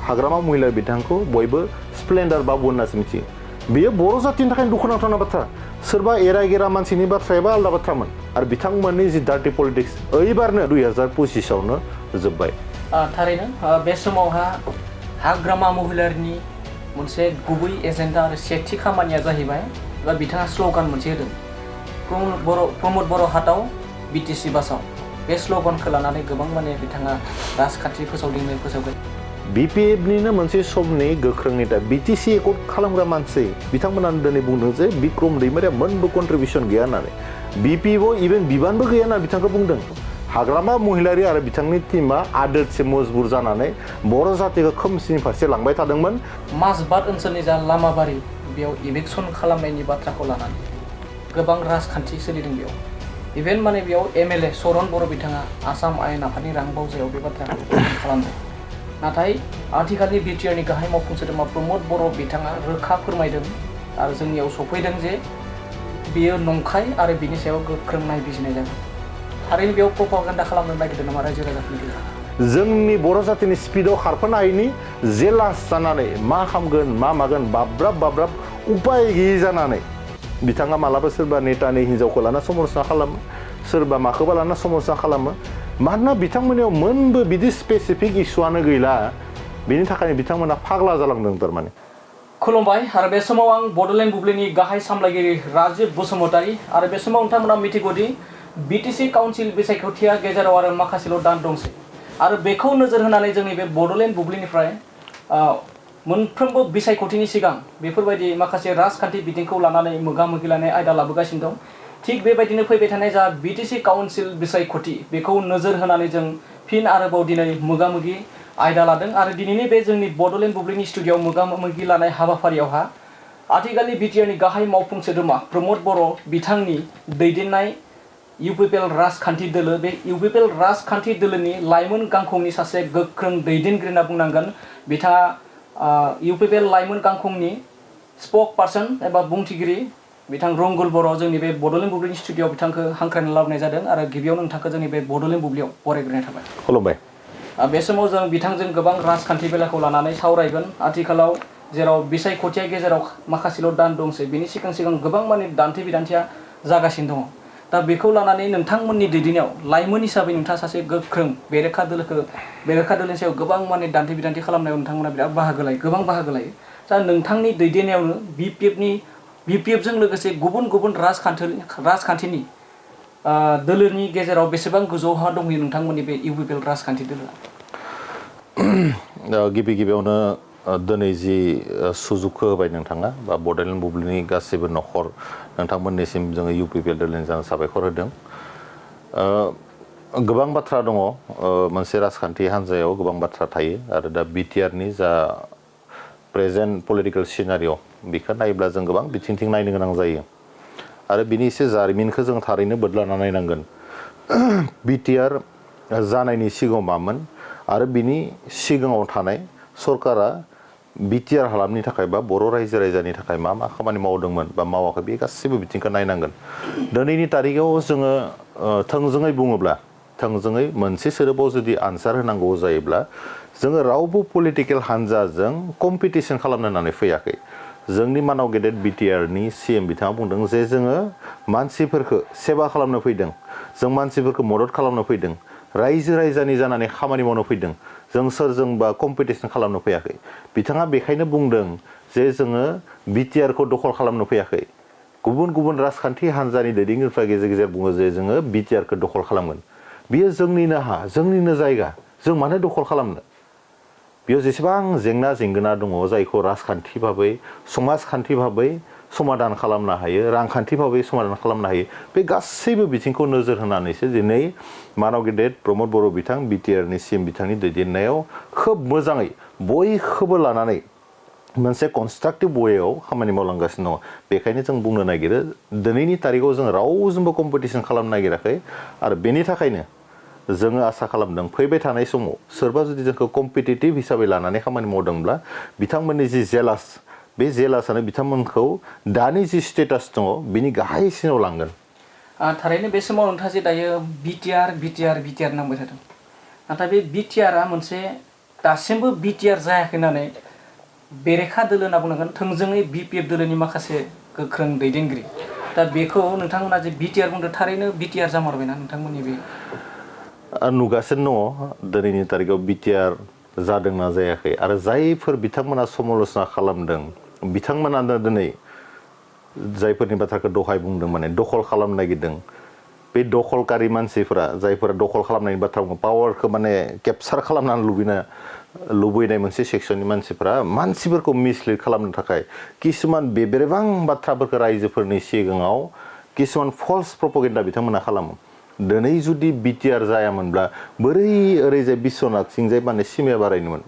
हाग्रामा महिला बिथांखौ बयबो स्प्लेन्डार बाबु होननासो मिथियो बेयो बर' जातिनि थाखाय दुखुनांथावना बाथ्रा सोरबा एरा मानसिनि बाथ्रायाबा आलादा बाथ्रामोन आरो बिथांमोननि जि डार्टि पलिटिक्स ओइबारनो 2025आवनो जोब्बाय थारैनो बे समावहा हाग्रामा महिलारिनि मोनसे गुबै एजेन्डा आरो सेथि खामानिया जाहैबाय बा बिथाङा स्ल'गान मोनसे होदों प्रमोद बर' हाटआव बिटिसि बासाव बे स्ल'गानखौ लानानै गोबां माने बिथाङा राजखान्थि फोसावगोन बिपिएफनिनो मोनसे समनि गोख्रों नेता बिटिसि एकर्ड खालामग्रा मानसि बिथांमोनानो दिनै बुंदों जे बिक्रम दैमारिया मोनबो कन्ट्रिबिउसन गैया होननानै बिपिएफआव इभेन बिबानबो गैया होनना बिथांखौ बुंदों हाग्रामा महिलारि आरो बिथांनि टीमा आदोरसे मजबुर जानानै बर' जातिखौ खोमसिनि फारसे लांबाय थादोंमोन माजबाद ओनसोलनि जा लामाबारि बेयाव इलेक्सन खालामनायनि बाथ्राखौ लानानै गोबां राजखान्थि सोलिदों बेयाव इभेन माने बेयाव एमएलए सरन बर' बिथाङा आसाम आयेन आफादनि रां बावजायाव बे बाथ्राखौ खालामदों नाथाय आथिखालनि बिटिआरनि गाहाय मावफुं सोद्रोमा प्रमोद बर' बिथाङा रोखा फोरमायदों आरो जोंनियाव सफैदों जे बेयो नंखाय आरो बिनि सायाव गोख्रों नायबिजिरनाय जागोन थारैनो बेयाव प्रपागान्डा खालामनो नागिरदों नामा रायजो राजाफोरनि गेजेराव जोंनि बर' जातिनि स्पिडआव खारफानो हायैनि जेलास जानानै मा खामगोन मा मागोन बाब्राब उपाय गैयै जानानै बिथाङा मालाबा सोरबा नेतानि हिन्जावखौ लाना समालोचना खालामो सोरबा माखौबा लाना समालोचना खालामो मानोना बिथांमोननियाव मोनबो बिदि स्पेसिफिक इस्युआनो गैला बेनि थाखायनो बिथांमोना फाग्ला जालांदों थारमाने खुलुमबाय आरो बे समाव आं बड'लेण्ड बुब्लिनि गाहाय सामलायगिरि राजिब बसुमतारी आरो बे समाव नोंथांमोना मिथिगौदि बिटिसि काउन्सिल बिसायख'थिया गेजेराव आरो माखासेल' दान दंसै आरो बेखौ नोजोर होनानै जोंनि बे बड'लेण्ड बुब्लिनिफ्राय मोनफ्रोमबो बिसायख'थिनि सिगां बेफोरबायदि माखासे राजखान्थि बिथिंखौ लानानै मोगा-मोगि लानाय आयदा लाबोगासिनो दं थिग बेबायदिनो फैबाय थानाय जा बिटिसि काउन्सिल बिसायख'थि बेखौ नोजोर होनानै जों फिन आरोबाव दिनै मोगा-मोगि आयदा लादों आरो दिनैनि बे जोंनि बड'लेण्ड बुब्लिनि स्टुडिअ'आव मोगा-मोगि लानाय हाबाफारियावहा आथिखालनि बिटिआरनि गाहाय मावफुं सोद्रोमा प्रमोद बर' बिथांनि दैदेननाय UPPL राजखान्थि दोलो बे UPPL राजखान्थि दोलोनि लाइमोन गांखंनि सासे गोख्रों दैदेनगिरि होनना बुंनांगोन बिथाङा UPPL लाइमोन गांखंनि स्पक पार्सन एबा बुंथिगिरि बिथां रंगुल बर' जोंनि बे बड'लेण्ड बुब्लिनि स्टुडिअ'आव बिथांखौ हांख्रायना लाबोनाय जादों आरो गिबियावनो नोंथांखौ जोंनि बे बड'लेण्ड बुब्लियाव बरायग्रोनाय थाबाय खुलुमबाय बे समाव जों बिथांजों गोबां राजखान्थि बेलाखौ लानानै सावरायगोन आथिखालाव जेराव बिसायख'थिया गेजेराव माखासेल' दान दंसै बिनि सिगां गोबां माने दान्थे बिदान्थिया जागासिनो दङ दा बेखौ लानानै नोंथांमोननि दैदेननायाव लाइमोन हिसाबै नोंथाङा सासे गोख्रों बेरेखा दोलोनि सायाव गोबां माने दान्थे बिदान्थि खालामनायाव नोंथांमोना बिराद गोबां बाहागो लायो दा नोंथांनि दैदेननायावनो बिपिएफजों लोगोसे गुबुन राजखान्थिनि दोलोनि गेजेराव बेसेबां गोजौहा दंहैयो नोंथांमोननि बे UPPL राजखान्थि दोलोआ गिबियावनो दिनै जि सुजुगखौ होबाय नोंथाङा बा बड'लेण्ड बुब्लिनि गासैबो न'खर नोंथांमोननिसिम जोङो UPPL दोलोनि जानो साबायखर होदों गोबां बाथ्रा दङ मोनसे राजखान्थि हान्जायाव गोबां बाथ्रा थायो आरो दा बिटिआरनि जा प्रेजेन्ट पलिटिकेल सिनारिय' बेखौ नायोब्ला जों गोबां बिथिंथिं नायनो गोनां जायो आरो बिनि एसे जारिमिनखौ जों थारैनो बोदलाना नायनांगोन बिटिआर जानायनि सिगाङाव मामोन आरो बिनि सिगाङाव थानाय सरकारा बिटिआर हालामनि थाखाय बा बर' रायजो राजानि थाखाय मा खामानि मावदोंमोन बा मावाखै बे गासैबो बिथिंखौ नायनांगोन दिनैनि तारिखाव जोङो थोंजोङै बुङोब्ला थोंजोङै मोनसे सोदोबाव जुदि आनसार होनांगौ जायोब्ला जोङो रावबो पलिटिकेल हान्जाजों कम्पिटिसन खालामनो होननानै फैयाखै जोंनि मानाव गेदेर बिटिआरनि CM बिथाङा बुंदों जे जोङो मानसिफोरखौ सेवा खालामनो फैदों जों मानसिफोरखौ मदद खालामनो फैदों रायजो राजानि जानानै खामानि मावनो फैदों जों सोरजोंबा कम्पिटिसन खालामनो फैयाखै बिथाङा बेखायनो बुंदों जे जोङो बिटिआरखौ दखल खालामनो फैयाखै गुबुन राजखान्थि हान्जानि दैदेनगिरिफ्रा गेजेर गेजेर बुङो जे जोङो बिटिआरखौ दखल खालामगोन बियो जोंनिनो हा जोंनिनो जायगा जों मानो दखल खालामनो बेयाव जेसेबां जेंना जेंगोना दङ जायखौ राजखान्थि भाबै समाजखान्थि भाबै समाधान खालामनो हायो रांखान्थि भाबै समाधान खालामनो हायो बे गासैबो बिथिंखौ नोजोर होनानैसो दिनै मानाव गेदेर प्रमोद बर' बिथां बिटिआरनि CM बिथांनि दैदेननायाव खोब मोजाङै बयखौबो लानानै मोनसे कनस्ट्राक्टिभ वेयाव खामानि मावलांगासिनो दङ बेखायनो जों बुंनो नागिरो दिनैनि तारिखाव जों रावजोंबो कम्पिटिसन खालामनो नागिराखै आरो बेनि थाखायनो जोङो आसा खालामदों फैबाय थानाय समाव सोरबा जुदि जोंखौ कम्पिटिटिभ हिसाबै लानानै खामानि मावदोंब्ला बिथांमोननि जि जेलास बे जेलासानो बिथांमोनखौ दानि जि स्टेटास दङ बिनि गाहायसिनाव लांगोन थारैनो बे समाव नोंथाङा जे दायो बिटिआर नांबाय थादों नाथाय बे बिटिआरआ मोनसे दासिमबो बिटिआर जायाखै होननानै बेरेखा दोलो होनना बुंनांगोन थोंजोङै बिपिएफ दोलोनि माखासे गोख्रों दैदेनगिरि दा बेखौ नोंथांमोना जे बिटिआर बुंदों थारैनो बिटिआर जामारबायना नोंथांमोननि बे नुगासिनो दङ दिनैनि तारिखाव बिटिआर जादोंना जायाखै आरो जायफोर बिथांमोना समाल'सना खालामदों बिथांमोनानो दिनै जायफोरनि बाथ्राखौ दहाय बुंदों माने दखल खालामनो नागिरदों बे दखलकारि मानसिफोरा जायफोरा दखल खालामनायनि बाथ्रा बुङो पावारखौ माने केपचार खालामनानै लुबैनाय मोनसे सेक्सननि मानसिफोरा मानसिफोरखौ मिसलिड खालामनो थाखाय किसुमान बेरेबां बाथ्राफोरखौ रायजोफोरनि सिगाङाव किसुमान फल्स प्रपगेन्डा बिथांमोना खालामो दिनै जुदि बिटिआर जायामोनब्ला बोरै ओरैजाय बिश्वनाथ सिंजाय माने सिमाया बारायनोमोन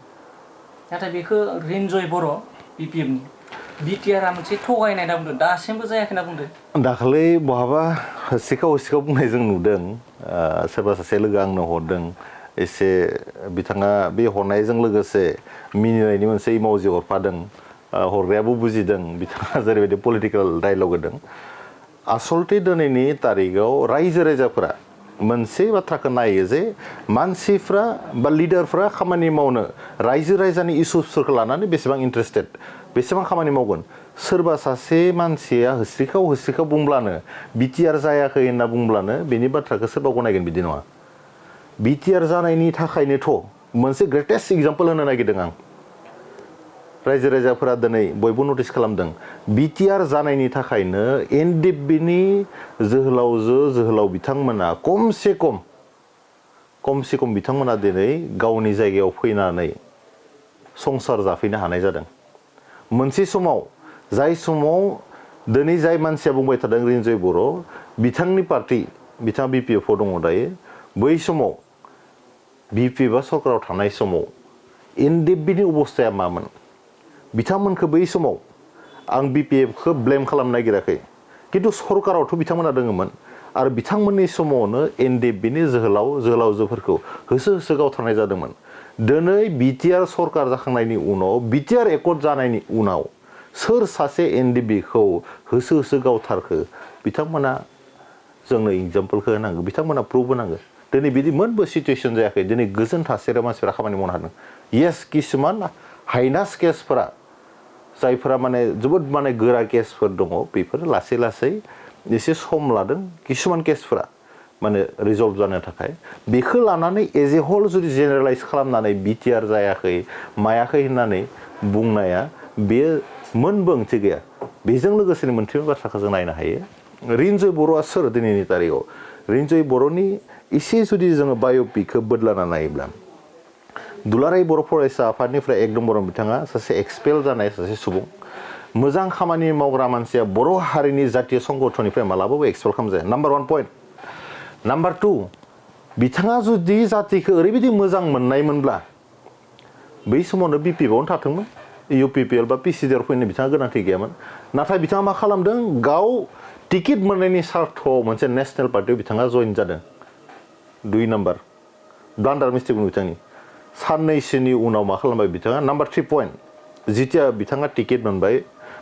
नाथाय बेखौ रिन्जय बर' बिपिएफनि बिटिआरआ मोनसे थगायनाय होनना बुंदों दासिमबो जायाखै होनना बुंदों दाखालै बहाबा हसिखाव बुंनाय जों नुदों सोरबा सासे लोगो आंनो हरदों एसे बिथाङा बे हरनायजों लोगोसे मिनिनायनि मोनसे इम'जि हरफादों हरग्रायाबो बुजिदों बिथाङा जेरैबायदि पलिटिकेल डायलग होदों आसलथे दिनैनि तारिखाव रायजो राजाफोरा मोनसे बाथ्राखौ नायो जे मानसिफ्रा बा लिडारफ्रा खामानि मावनो रायजो राजानि इस्युसफोरखौ लानानै बेसेबां इन्टारेस्टेड बेसेबां खामानि मावगोन सोरबा सासे मानसिया होस्रिखाव बुंब्लानो बिटिआर जायाखै होनना बुंब्लानो बेनि बाथ्राखौ सोरबा गनायगोन बिदि नङा बिटिआर जानायनि थाखायनोथ' मोनसे ग्रेटेस्ट एग्जाम्पल होनो नागिरदों आं रायजो राजाफोरा दिनै बयबो नटिस खालामदों बिटिआर जानायनि थाखायनो एनडिएफबिनि जोहोलाव बिथांमोना खमसे खम बिथांमोना दिनै गावनि जायगायाव फैनानै संसार जाफैनो हानाय जादों मोनसे समाव जाय दिनै जाय मानसिया बुंबाय थादों रिन्जय बर' बिथांनि पार्टी बिथाङा बिपिएफआव दङ दायो बै समाव बिपिएफआ सरकाराव थानाय समाव एनडिएफबिनि अबस्थाया मामोन बिथांमोनखौ बै समाव आं बिपिएफखौ ब्लेम खालामनो नागिराखै खिन्थु सरकारावथ' बिथांमोना दङमोन आरो बिथांमोननि समावनो एनडिएफबिनि जोहोलावजोफोरखौ होसो गावथारनाय जादोंमोन दिनै बिटिआर सरकार जाखांनायनि उनाव बिटिआर एकर्ड जानायनि उनाव सोर सासे एनडिएफबिखौ होसो गावथारखो बिथांमोना जोंनो एग्जाम्पलखौ होनांगौ बिथांमोना प्रुफ होनांगौ दिनै बिदि मोनबो सिचुवेसन जायाखै दिनै गोजोन थासारियाव मानसिफोरा खामानि मावनो हादों येस किसुमान हाइनास केसफोरा जायफोरा माने जोबोद माने गोरा केसफोर दङ बेफोर लासै एसे सम लादों किसुमान केसफोरा माने रिजल्भ जानो थाखाय बेखौ लानानै एज ए हल जुदि जेनेरेलाइज खालामनानै बिटिआर जायाखै मायाखै होननानै बुंनाया बेयो मोनबो ओंथि गैया बेजों लोगोसेनो मोनसे बाथ्राखौ जों नायनो हायो रिन्जय बर'आ सोर दिनैनि तारिखाव रिन्जय बर'नि एसे जुदि जोङो बाय'पिकखौ बोदलाना नायोब्ला दुलाराय बर' फरायसा आफादनिफ्राय 1 नम्बराव बिथाङा सासे एक्सपेल जानाय सासे सुबुं मोजां खामानि मावग्रा मानसिया बर' हारिनि जातीय संगठननिफ्राय मालाबाबो एक्सपेल खालामजाया नाम्बार 1 पइन्ट नाम्बार 2 बिथाङा जुदि जातिखौ ओरैबायदि मोजां मोननायमोनब्ला बै समावनो बिपिएफआवनो थाथोंमोन UPPL बा पिसिडिआर फैनो बिथाङा गोनांथि गैयामोन नाथाय बिथाङा मा खालामदों गाव टिकेट मोननायनि सार्थआव मोनसे नेसनेल पार्टियाव बिथाङा जइन जादों 2 नाम्बार ब्लान्डार मिस्टेक बिथांनि साननैसोनि उनाव मा खालामबाय बिथाङा नाम्बार 3 पइन्ट जिथिया बिथाङा टिकेट मोनबाय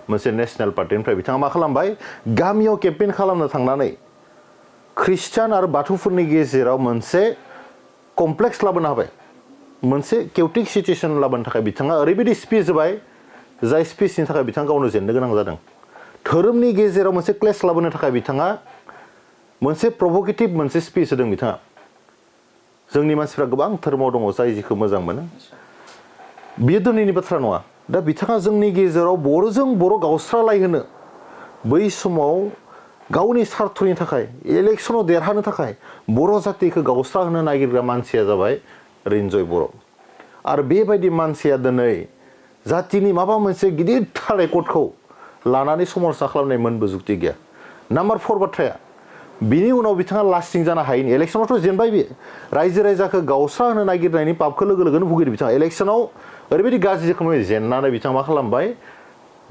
मोनसे नेसनेल पार्टिनिफ्राय बिथाङा मा खालामबाय गामियाव केम्पेइन खालामनो थांनानै ख्रिस्टान आरो बाथौफोरनि गेजेराव मोनसे कमप्लेक्स लाबोनो हाबाय मोनसे केउटिक सिचुएसन लाबोनो थाखाय बिथाङा ओरैबायदि स्पिच होबाय जाय स्पिचनि थाखाय बिथाङा गावनो जेननो गोनां जादों धोरोमनि गेजेराव मोनसे क्लेश लाबोनो थाखाय बिथाङा मोनसे प्रभकेटिभ मोनसे स्पिच होदों बिथाङा जोंनि मानसिफ्रा गोबां धोरोमाव दङ जाय जिखौ मोजां मोनो बेयो दिनैनि बाथ्रा नङा दा बिथाङा जोंनि गेजेराव बर'जों बर' गावस्रालायहोनो बै समाव गावनि सार्थनि थाखाय इलेक्सनाव देरहानो थाखाय बर' जातिखौ गावस्रा होनो नागिरग्रा मानसिया जाबाय रिन्जय बर' आरो बेबायदि मानसिया दिनै जातिनि माबा मोनसे गिदिरथार रेकर्डखौ लानानै समालोचना खालामनाय मोनबो जुक्ति गैया नाम्बार 4 बाथ्राया बिनि उनाव बिथाङा लास्टिं जानो हायैनि इलेक्सनावथ' जेनबाय बे रायजो राजाखौ गावस्रा होनो नागिरनायनि पापखौ लोगोनो भुगिदों बिथाङा इलेक्सनाव ओरैबायदि गाज्रि रोखोमै जेननानै बिथाङा मा खालामबाय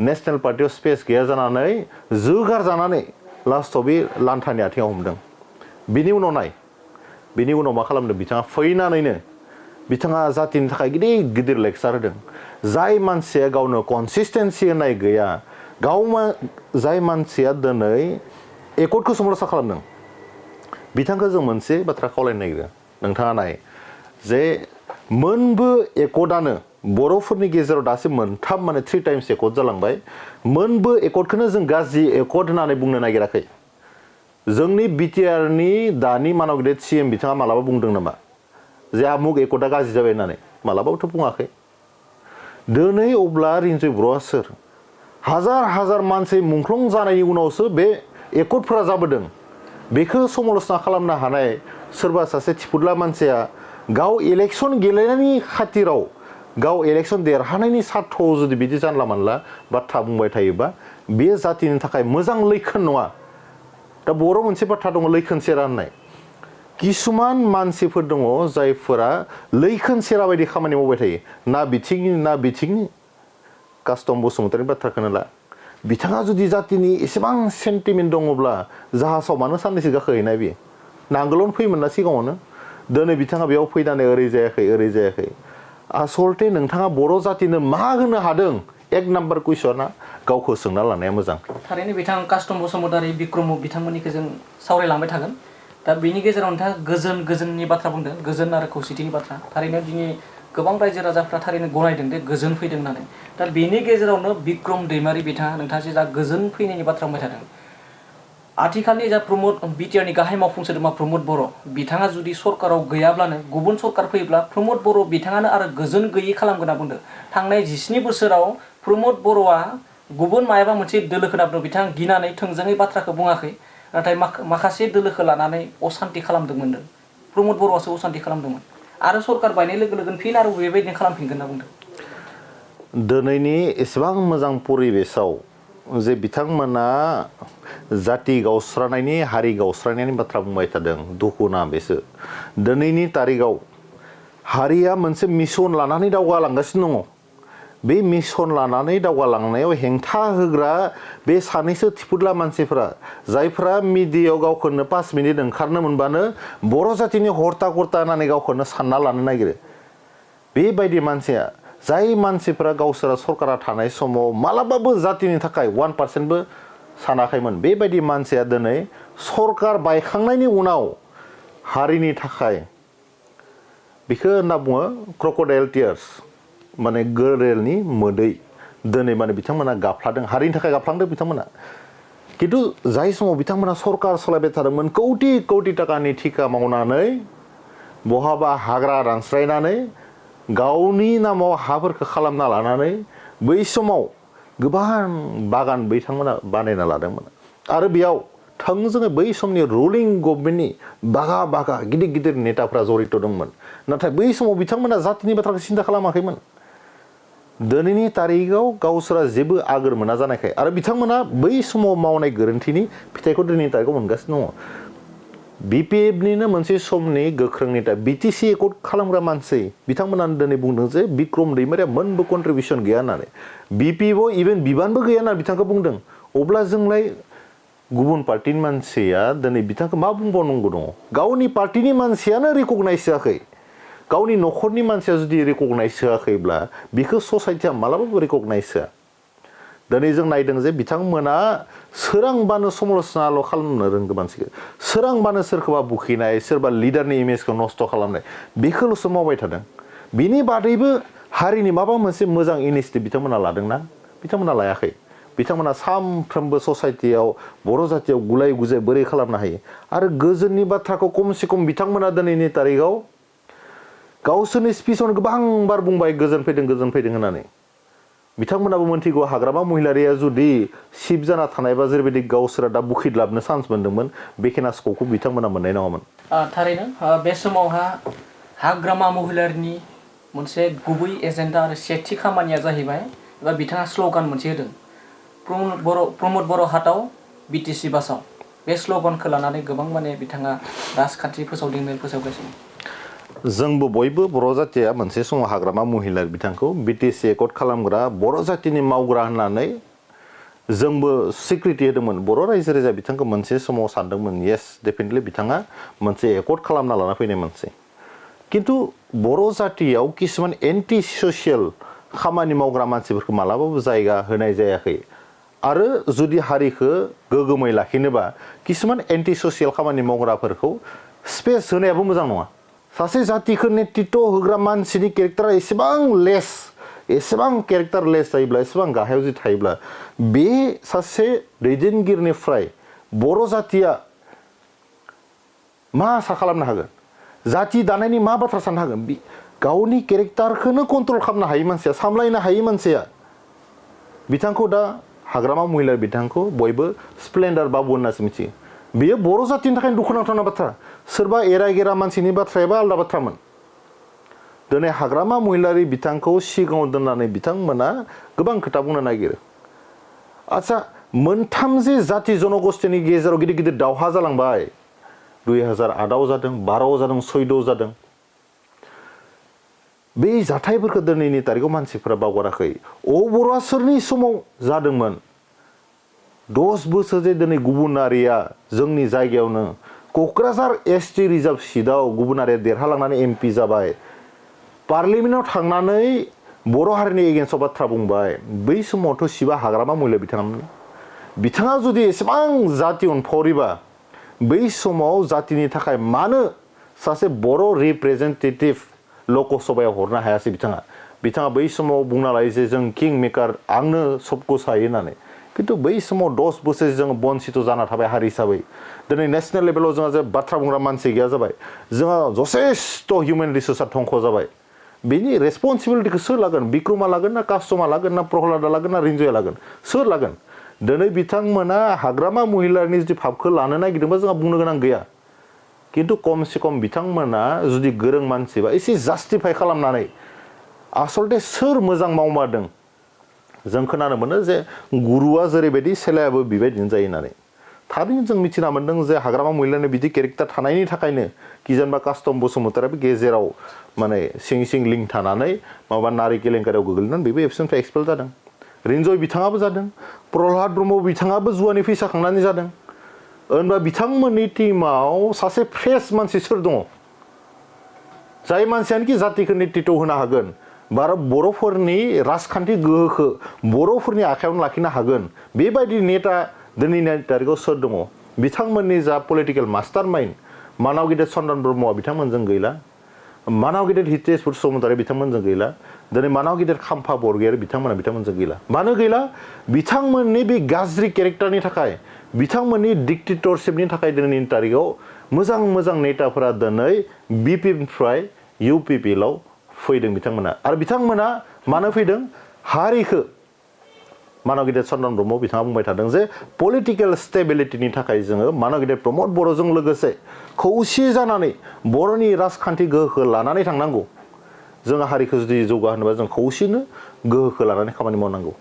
नेसनेल पार्टियाव स्पेस गैया जानानै जोगार जानानै लास्टआव बे लान्थानि आथिङाव हमदों बिनि उनाव मा खालामदों बिथाङा फैनानैनो बिथाङा जातिनि थाखाय गिदिर लेक्सार होदों जाय मानसिया गावनो कनसिस्टेन्सि होननाय गैया जाय मानसिया दिनै एकर्डखौ समालोचना खालामदों बिथांखौ जों मोनसे बाथ्रा खावलायनो नागिरो नोंथाङा नाय जे मोनबो एकर्डआनो बर'फोरनि गेजेराव दासिम मोनथाम माने 3 टाइम्स एकर्ड जालांबाय मोनबो एकर्डखौनो जों गाज्रि एकर्ड होननानै बुंनो नागिराखै जोंनि बिटिआरनि दानि मानाव गिदिर सिएम बिथाङा मालाबा बुंदों नामा जे आमुक एकर्डआ गाज्रि जाबाय होननानै मालाबाबोथ' बुङाखै दिनै अब्ला रिन्जय बर'आ सोर हाजार हाजार मानसि मुंख्लं जानायनि उनावसो बे एकर्डफोरा जाबोदों बेखौ समालोचना खालामनो हानाय सोरबा सासे थिफुदला मानसिया गाव इलेक्सन गेलेनायनि खाथिराव गाव इलेक्सन देरहानायनि सार्थ'आव जुदि बिदि जानला मानला बाथ्रा बुंबाय थायोबा बे जातिनि थाखाय मोजां लैखोन नङा दा बर' मोनसे बाथ्रा दङ लैखोन सेरा होननाय किसुमान मानसिफोर दङ जायफोरा लैखोन सेरा बायदि खामानि मावबाय थायो ना बिथिंनि कास्टम बसुमतारिनि बाथ्राखौनो ला बिथाङा जुदि जातिनि एसेबां सेन्टिमेन्ट दङब्ला जाहाजाव मानो साननैसो गाखोहैनाय बियो नांगोलावनो फैयोमोन ना सिगाङावनो दिनै बिथाङा बेयाव फैनानै ओरै जायाखै आसलते नोंथाङा बर' जातिनो मा होनो हादों एक नाम्बार कुइसना गावखौ सोंना लानाया मोजां थारैनो बिथां कास्टम बसुमतारि बिक्रम बिथांमोननिखौ जों सावरायलांबाय थागोन दा बेनि गेजेराव नोंथाङा गोजोननि बाथ्रा बुंदों गोजोन आरो खौसेथिनि बाथ्रा थारैनो दिनै गोबां रायजो राजाफ्रा थारैनो गनायदों दे गोजोन फैदों होननानै दा बेनि गेजेरावनो बिक्रम दैमारि बिथाङा नोंथाङा जे जा गोजोन फैनायनि बाथ्रा बुंबाय थादों आथिखालनि जा बिटिआरनि गाहाय मावफुं सोद्रोमा प्रमद बर' बिथाङा जुदि सरकाराव गैयाब्लानो गुबुन सरकार फैयोब्ला प्रमद बर' बिथाङानो आरो गोजोन गैयै खालामगोन होनना बुंदों थांनाय 17 बोसोराव प्रमद बर'आ गुबुन मायाबा मोनसे दोलोखौ होनना बुंदों बिथाङा गिनानै थोंजोङै बाथ्राखौ बुङाखै नाथाय माखासे दोलोखौ लानानै असान्ति खालामदोंमोन प्रमद बर'आसो असान्ति खालामदोंमोन आरो सरकार बायनाय लोगो लोगोनो फिन आरो बेबायदिनो खालामफिनगोन होनना बुंदों दिनैनि एसेबां मोजां परिबेसाव जे बिथांमोना जाति गावस्रानायनि हारि गावस्रानायनि बाथ्रा बुंबाय थादों दुखु ना बेसो दिनैनि तारिखाव हारिया मोनसे मिशन लानानै दावगालांगासिनो दङ बे मिशन लानानै दावगालांनायाव हेंथा होग्रा बे सानैसो थिफुदला मानसिफोरा जायफोरा मिडियायाव गावखौनो 5 मिनिट ओंखारनो मोनबानो बर' जातिनि हर्ता कर्ता होननानै गावखौनो सानना लानो नागिरो बेबायदि मानसिया जाय मानसिफोरा गावसोरा सरकारा थानाय समाव मालाबाबो जातिनि थाखाय 1%बो सानाखैमोन बेबायदि मानसिया दिनै सरकार बायखांनायनि उनाव हारिनि थाखाय बेखौ होनना बुङो क्रकडाइल टियार्स माने गोरेलनि मोदै दिनै माने बिथांमोना गाबफ्लादों हारिनि थाखाय गाबफ्लांदों बिथांमोना किन्तु जाय समाव बिथांमोना सरकार सालायबाय थादोंमोन कौटि टाकानि ठिका मावनानै बहाबा हाग्रा दानस्रायनानै गावनि नामाव हाफोरखौ खालामना लानानै बै समाव गोबां बागान बिथांमोना बानायना लादोंमोन आरो बेयाव थोंजोङै बै समनि रुलिं गभर्नमेन्टनि बागा गिदिर नेताफ्रा जड़ित दंमोन नाथाय बै समाव बिथांमोना जातिनि बाथ्राखौ सिन्था खालामाखैमोन दिनैनि तारिखाव गावसोरा जेबो आगोर मोना जानायखाय आरो बिथांमोना बै समाव मावनाय गोरोन्थिनि फिथाइखौ दिनैनि तारिखाव मोनगासिनो दङ बिपिएफनिनो मोनसे समनि गोख्रों नेता बिटिसि एकर्ड खालामग्रा मानसि बिथांमोनानो दिनै बुंदों जे बिक्रम दैमारिया मोनबो कन्ट्रिबिउसन गैया होननानै बिपिएफआव इभेन बिबानबो गैया होनना बिथांखौ बुंदों अब्ला जोंलाय गुबुन पार्टिनि मानसिया दिनै बिथांखौ मा बुंबावनांगौ दङ गावनि पार्टिनि मानसियानो रिकगनाइज होआखै गावनि न'खरनि मानसिया जुदि रिकगनाइज होआखैब्ला बिखौ ससाइटिया मालाबाबो रिकगनाइज होआ दिनै जों नायदों जे बिथांमोना सोरांबानो समालोचनाल' खालामनो रोंगौ मानसिखौ सोरांबानो सोरखौबा बुखिनाय सोरबा लिडारनि इमेजखौ नस्थ' खालामनाय बेखौल'सो मावबाय थादों बिनि बादैबो हारिनि माबा मोनसे मोजां इनिसियेटिभ बिथांमोना लादोंना बिथांमोना लायाखै बिथांमोना सानफ्रोमबो ससाइटियाव बर' जातियाव गुलाय गुजाय बोरै खालामनो हायो आरो गोजोननि बाथ्राखौ खमसे खम बिथांमोना दिनैनि तारिखाव गावसोरनि स्पिचआवनो गोबां बार बुंबाय गोजोन फैदों होननानै बिथांमोनाबो मोनथिगौ हाग्रामा महिलारिया जुदि सिप जाना थानायबा जेरैबायदि गावसोरा दा बुखिदलाबनो चान्स मोन्दोंमोन बेखिना स्कपखौ बिथांमोना मोननाय नङामोन थारैनो बे समावहा हाग्रामा महिलारिनि मोनसे गुबै एजेन्डा आरो सेथि खामानिया जाहैबाय एबा बिथाङा स्ल'गान मोनसे होदों प्रमद बर' हाटाव बिटिसि बासाव बे स्ल'गानखौ लानानै गोबां माने बिथाङा राजखान्थि फोसावदों मेल फोसावगासिनो जोंबो बयबो बर' जातिया मोनसे समाव हाग्रामा महिलारि बिथांखौ बिटिसि एकर्ड खालामग्रा बर' जातिनि मावग्रा होननानै जोंबो स्वीकृति होदोंमोन बर' रायजो राजा बिथांखौ मोनसे समाव सानदोंमोन येस डेफिनेटलि बिथाङा मोनसे एकर्ड खालामना लाना फैनाय मोनसे किन्तु बर' जातियाव किसुमान एन्टि ससियेल खामानि मावग्रा मानसिफोरखौ मालाबाबो जायगा होनाय जायाखै आरो जुदि हारिखौ गोगोमै लाखिनोबा किसुमान एन्टि ससियेल खामानि मावग्राफोरखौ स्पेस होनायाबो मोजां नङा सासे जातिखौ नेतृत्व होग्रा मानसिनि केरेक्टारा एसेबां केरेक्टारलेस जायोब्ला एसेबां गाहायाव जुदि थायोब्ला बे सासे दैदेनगिरिनिफ्राय बर' जातिया मा आसा खालामनो हागोन जाति दानायनि मा बाथ्रा साननो हागोन गावनि केरेक्टारखौनो कन्ट्रल खालामनो हायै मानसिया सामलायनो हायै मानसिया बिथांखौ दा हाग्रामा महिलारि बिथांखौ बयबो स्प्लेन्डार बाबु होननासो मिथियो बेयो बर' जातिनि थाखाय दुखुनांथावना बाथ्रा सोरबा एरायगेरा मानसिनि बाथ्रायाबा आलादा बाथ्रामोन दिनै हाग्रामा महिलारि बिथांखौ सिगाङाव दोननानै बिथांमोना गोबां खोथा बुंनो नागिरो आच्छा मोनथाम जे जाति जनगोष्ठीनि गेजेराव गिदिर गिदिर दावहा जालांबाय 2008आव जादों 12आव जादों 14आव जादों बे जाथायफोरखौ दिनैनि तारिखाव मानसिफोरा बावगाराखै बर'आ सोरनि समाव जादोंमोन 10 बोसोर जे दिनै गुबुनारिया जोंनि जायगायावनो क'क्राझार एसटि रिजार्भ सीटआव गुबुनारिया देरहालांनानै एमपि जाबाय पार्लियामेन्टआव थांनानै बर' हारिनि एगेन्स्टआव बाथ्रा बुंबाय बै समावथ' शिबा हाग्रामा महिला बिथाङा जुदि एसेबां जाति अनफावरिबा बै समाव जातिनि थाखाय मानो सासे बर' रिप्रेजेन्टेटिभ लकसभायाव हरनो हायासै बिथाङा बै समाव बुंना लायो जे जों किं मेकार आंनो सबको हायो होननानै खिन्थु बै समाव 10 बोसोर जों बन्सित जाना थाबाय हारि हिसाबै दिनै नेशनेल लेभेलाव जोंहा जे बाथ्रा बुंग्रा मानसि गैया जाबाय जोंहा जथेस्थ ह्युमेन रिसोर्सआ धंख जाबाय बेनि रेसपन्सिबिलिटिखौ सोर लागोन बिक्रमआ लागोन ना कास्टमा लागोन ना प्रहलादा लागोन ना रिन्जया लागोन सोर लागोन दिनै बिथांमोना हाग्रामा महिलारिनि जुदि फाबखौ लानो नागिरदोंबा जोंहा बुंनो गोनां गैया खिन्थु खमसे खम बिथांमोना जुदि गोरों मानसिबा एसे जास्टिफाइ खालामनानै आसलते सोर मोजां मावमारदों जों खोनानो मोनो जे गुरुआ जेरैबायदि सेलायाबो बेबायदिनो जायो होननानै थारैनो जों मिथिना मोन्दों जे हाग्रामा महिलारिनि बिदि केरेक्टार थानायनि थाखायनो किजेनबा कास्टम बसुमतारियाबो गेजेराव माने सिं लिंक थानानै माबा नारि केलेंकारियाव गोग्लैनानै बेबो एबसेन्टनिफ्राय एक्सपेल जादों रिन्जय बिथाङाबो जादों प्रहलाद ब्रह्म बिथाङाबो जुवानि फैसा खांनानै जादों होनबा बिथांमोननि टीमाव सासे फ्रेश मानसि सोर दङ जाय मानसियानोखि जातिखौ नेतृत्व होनो हागोन बारा बर'फोरनि राजखान्थि गोहोखौ बर'फोरनि आखायावनो लाखिनो हागोन बेबायदि नेता दिनैनि तारिखाव सोर दङ बिथांमोननि जा पलिटिकेल मास्टार माइन्ड मानाव गिदिर चन्द्रन ब्रह्मआ बिथांमोनजों गैला मानाव गिदिर हितेश बसुमतारी बिथांमोनजों गैला दिनै मानाव गिदिर खाम्फा बरगयारि बिथांमोनजों गैला मानो गैला बिथांमोननि बे गाज्रि केरेक्टारनि थाखाय बिथांमोननि डिक्टेटरशिपनि थाखाय दिनैनि तारिखाव मोजां नेताफोरा दिनै बिपिनिफ्राय UPPLआव फैदों बिथांमोना आरो बिथांमोना मानो फैदों हारिखौ मानाव गिदिर चन्द्रन ब्रह्म बिथाङा बुंबाय थादों जे पलिटिकेल स्टेबिलिटिनि थाखाय जोङो मानाव गिदिर प्रमद बर'जों लोगोसे खौसे जानानै बर'नि राजखान्थि गोहोखौ लानानै थांनांगौ जोङो हारिखौ जुदि जौगाहोनोबा जों खौसेनो गोहोखौ लानानै खामानि मावनांगौ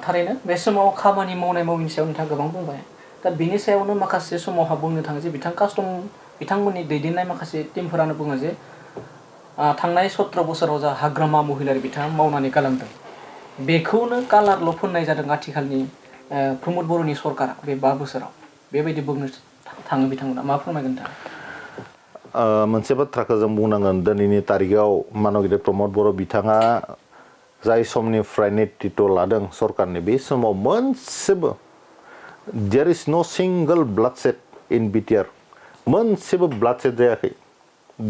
थारैनो बे समाव खामानि मावनायनि सायाव नोंथाङा गोबां बुंबाय दा बिनि सायावनो माखासे समावहा बुंनो थाङो जे बिथांमोननि दैदेननाय माखासे टिमफोरानो बुङो जे थांनाय 17 बोसोराव जा हाग्रामा महिलारि बिथाङा मावनानै गालांदों बेखौनो कालारल' फोननाय जादों आथिखालनि प्रमद बर'नि सरकारा बे 5 बोसोराव बेबायदि बुंनो थाङो बिथांमोना मा फोरमायगोन नोंथाङा मोनसे बाथ्राखौ जों बुंनांगोन दिनैनि तारिखाव मानाव गिदिर प्रमद बर' बिथाङा जाय समनिफ्राय नेतृत्व लादों सरकारनि बे समाव मोनसेबो देयर इज नो सिंगल ब्लाडसेड इन बिटिआर मोनसेबो ब्लाडसेड जायाखै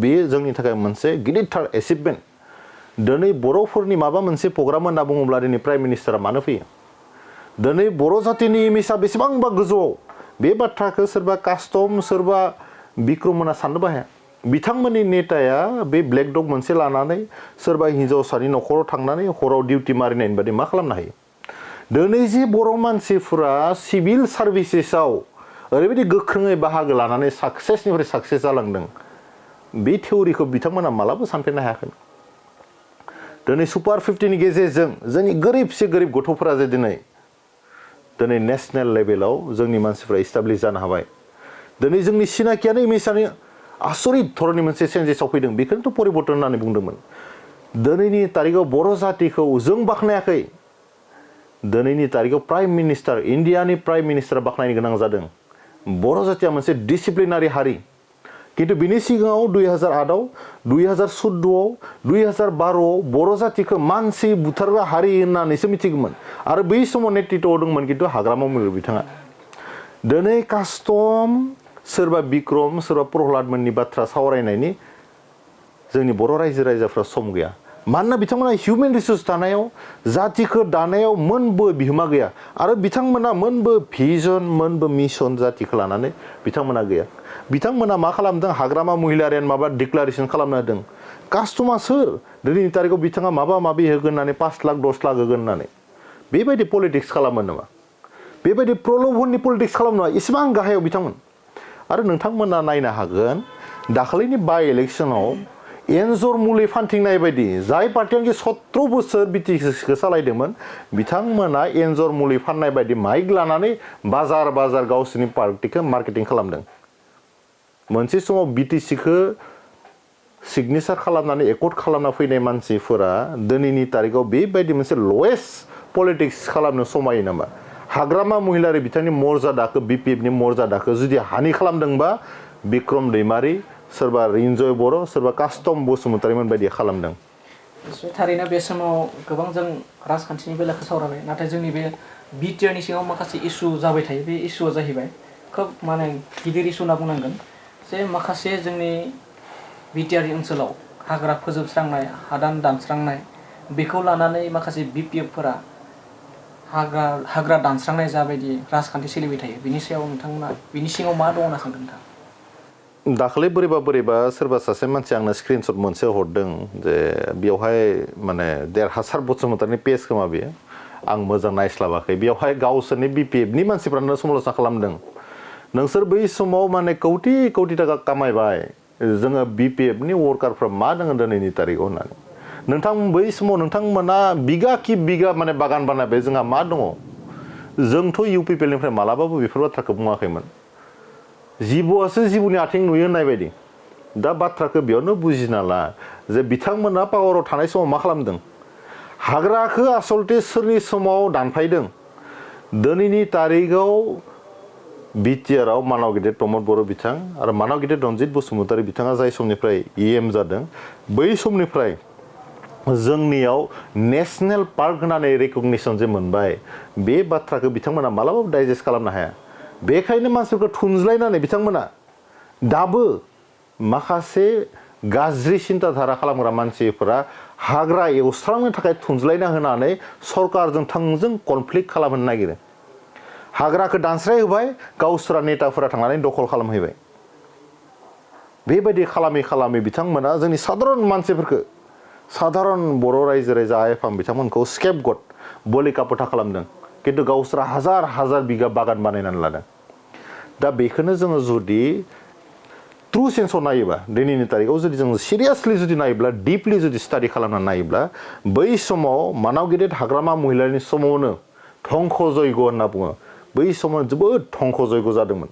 बेयो जोंनि थाखाय मोनसे गिदिरथार एचिभमेन्ट दिनै बर'फोरनि माबा मोनसे प्रग्राम होनना बुङोब्ला दिनै प्राइम मिनिस्टारा मानो फैयो दिनै बर' जातिनि इमेजआ बेसेबांबा गोजौआव बे बाथ्राखौ सोरबा कास्टम सोरबा बिक्रममोना साननोबो हाया बिथांमोननि नेताया बे ब्लेक डग मोनसे लानानै सोरबा हिन्जावसानि न'खराव थांनानै हराव डिउटि मारिनायनि बादि मा खालामनो हायो दिनै जे बर' मानसिफोरा सिभिल सार्भिसेसाव ओरैबायदि गोख्रोङै बाहागो लानानै साक्सेसनिफ्राय साक्सेस जालांदों बे थिउरिखौ बिथांमोना मालाबा सानफेरनो हायाखै दिनै सुपार 50नि गेजेरजों जोंनि गोरिबसे गोरिब गथ'फोरा जे दिनै नेशनेल लेभेलाव जोंनि मानसिफ्रा इस्टाब्लिश जानो हाबाय दिनै जोंनि सिनाखियानो इमेजआनो आसरित धरननि मोनसे चेन्जेसआव फैदों बेखौनोथ' परिबर्तन होननानै बुंदोंमोन दिनैनि तारिखाव बर' जातिखौ जों बाख्नायाखै दिनैनि तारिखाव प्राइम मिनिस्टार इन्डियानि प्राइम मिनिस्टारा बाख्नायनो गोनां जादों बर' जातिया मोनसे डिसिप्लिनारि हारि किन्तु बिनि सिगाङाव 2008आव 2014आव 2012आव बर' जातिखौ मानसि बुथारग्रा हारि होननानैसो मिथिगौमोन आरो बै समाव नेतृत्व दंमोन किन्तु हाग्रामा महिलारि बिथाङा दिनै कास्टम सोरबा बिक्रम सोरबा प्रहलाद मोननि बाथ्रा सावरायनायनि जोंनि बर' रायजो राजाफ्रा सम गैया मानोना बिथांमोना हिउमेन रिसोर्स दानायाव जातिखौ दानायाव मोनबो बिहोमा गैया आरो बिथांमोना मोनबो भिजन मोनबो मिशन जातिखौ लानानै बिथांमोना गैया बिथांमोना मा खालामदों हाग्रामा महिलारियान माबा डिक्लारेसन खालामना होदों कास्टमा सोर दिनैनि तारिखाव बिथाङा माबा माबि होगोन होननानै 5 लाख 10 लाख होगोन होननानै बेबायदि पलिटिक्स खालामो नामा बेबायदि प्रलोभननि पलिटिक्स खालामनो नामा इसेबां गाहायाव बिथांमोन आरो नोंथांमोना नायनो हागोन दाखालिनि बाय इलेक्शनाव एन्जर मुलि फान्थिंनाय बायदि जाय पार्टियानोखि 17 बोसोर बिटिसिखौ सालायदोंमोन बिथांमोना एन्जर मुलि फाननाय बायदि माइक लानानै बाजार बाजार गावसोरनि पार्टिखौ मार्केटिं खालामदों मोनसे समाव बिटिसिखौ सिगनेचार खालामनानै एकर्ड खालामना फैनाय मानसिफोरा दिनैनि तारिखाव बेबायदि मोनसे लवेस्ट पलिटिक्स खालामनो समायो नामा हाग्रामा महिलारि बिथांनि मर्यादाखौ बिपिएफनि मर्यादाखौ जुदि हानि खालामदोंबा बिक्रम दैमारि सोरबा रिन्जय बर' सोरबा कास्टम बसुमतारिमोन बायदि खालामदों थारैनो बे समाव गोबां जों राजखान्थिनि बेलाखौ सावरायबाय नाथाय जोंनि बे बिटिआरनि सिङाव माखासे इसु जाबाय थायो बे इसुआ जाहैबाय खोब माने गिदिर इसु होनना बुंनांगोन जे माखासे जोंनि बिटिआरनि ओनसोलाव हाग्रा फोजोबस्रांनाय हादान दानस्रांनाय बेखौ लानानै माखासे बिपिएफफोरा हाग्रा दानस्रांनाय जाबायदि राजखान्थि सोलिबाय थायो बिनि सायाव नोंथांमोना बिनि सिङाव मा दं होनना सानदों नोंथां दाखालि बोरैबा सोरबा सासे मानसि आंनो स्क्रिनशट मोनसे हरदों जे बेवहाय माने देरहासार बसुमतारिनि पेज खोमा बेयो आं मोजां नायस्लाबाखै बेवहाय गावसोरनि बिपिएफनि मानसिफ्रानो समालोचना खालामदों नोंसोर बै समाव माने कौटि कौटि थाखा कामायबाय जोङो बिपिएफनि वर्कारफ्रा मा दङ दिनैनि तारिखाव होननानै नोंथां बै समाव नोंथांमोना बिगा कि बिगा माने बागान बानायबाय जोंहा मा दङ जोंथ' UPPLनिफ्राय मालाबाबो बेफोर बाथ्राखौ बुङाखैमोन जिबौआसो जिबौनि आथिं नुयो होननाय बायदि दा बाथ्राखौ बेयावनो बुजिना ला जे बिथांमोना पावाराव थानाय समाव मा खालामदों हाग्राखौ आसलते सोरनि समाव दानफायदों दिनैनि तारिखाव बिटिआरआव मानाव गेदेर प्रमद बर' बिथां आरो मानाव गेदेर रनजित बसुमतारि बिथाङा जाय समनिफ्राय EM जादों बै समनिफ्राय जोंनियाव नेशनेल पार्क होननानै रेकगनिसन जे मोनबाय बे बाथ्राखौ बिथांमोना मालाबाबो डाइजेस्ट खालामनो हाया बेखायनो मानसिफोरखौ थुनज्लायनानै बिथांमोना दाबो माखासे गाज्रि सिन्ताधारा खालामग्रा मानसिफोरा हाग्रा एवस्रांनो थाखाय थुनज्लायना होनानै सरकारजों थोंजों कनफ्लिक्ट खालामनो नागिरो हाग्राखौ दानस्राय होबाय गावसोरा नेताफोरा थांनानै दखल खालामहैबाय बेबायदि खालामै बिथांमोना जोंनि साधारन मानसिफोरखौ साधारन बर' रायजो राजा आइफां बिथांमोनखौ स्केपगट बलि कापथा खालामदों किन्तु गावसोरा हाजार हाजार बिगा बागान बानायनानै लादों दा बेखौनो जोङो जुदि ट्रु सेन्सआव नायोबा दिनैनि तारिखाव जुदि जों सिरियासलि जुदि नायोब्ला डिपलि जुदि स्टाडि खालामनानै नायोब्ला बै समाव मानाव गेदेर हाग्रामा महिलारिनि समावनो धंख जयग होनना बुङो बै समाव जोबोद धंख जयग जादोंमोन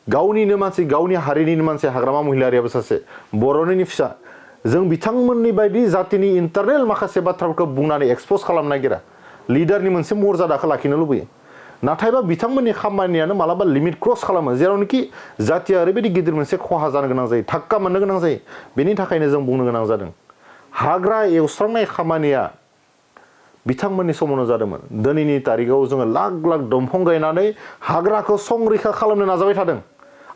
गावनिनो मानसि गावनि हारिनिनो मानसि हाग्रामा महिलारियाबो सासे बर'निनो फिसा जों बिथांमोननि बायदि जातिनि इन्टारनेल माखासे बाथ्राफोरखौ बुंनानै एक्सप'ज खालामनो नागिरा लिडारनि मोनसे मर्यादाखौ लाखिनो लुबैयो नाथायबा बिथांमोननि खामानियानो मालाबा लिमिट क्रस खालामो जेरावनोखि जातिया ओरैबायदि गिदिर मोनसे खहा जानो गोनां जायो धाक्का मोननो गोनां जायो बेनि थाखायनो जों बुंनो गोनां जादों हाग्रा एवस्रांनाय खामानिया बिथांमोननि समावनो जादोंमोन दिनैनि तारिखाव जोङो लाख लाख दंफां गायनानै हाग्राखौ संरैखा खालामनो नाजाबाय थादों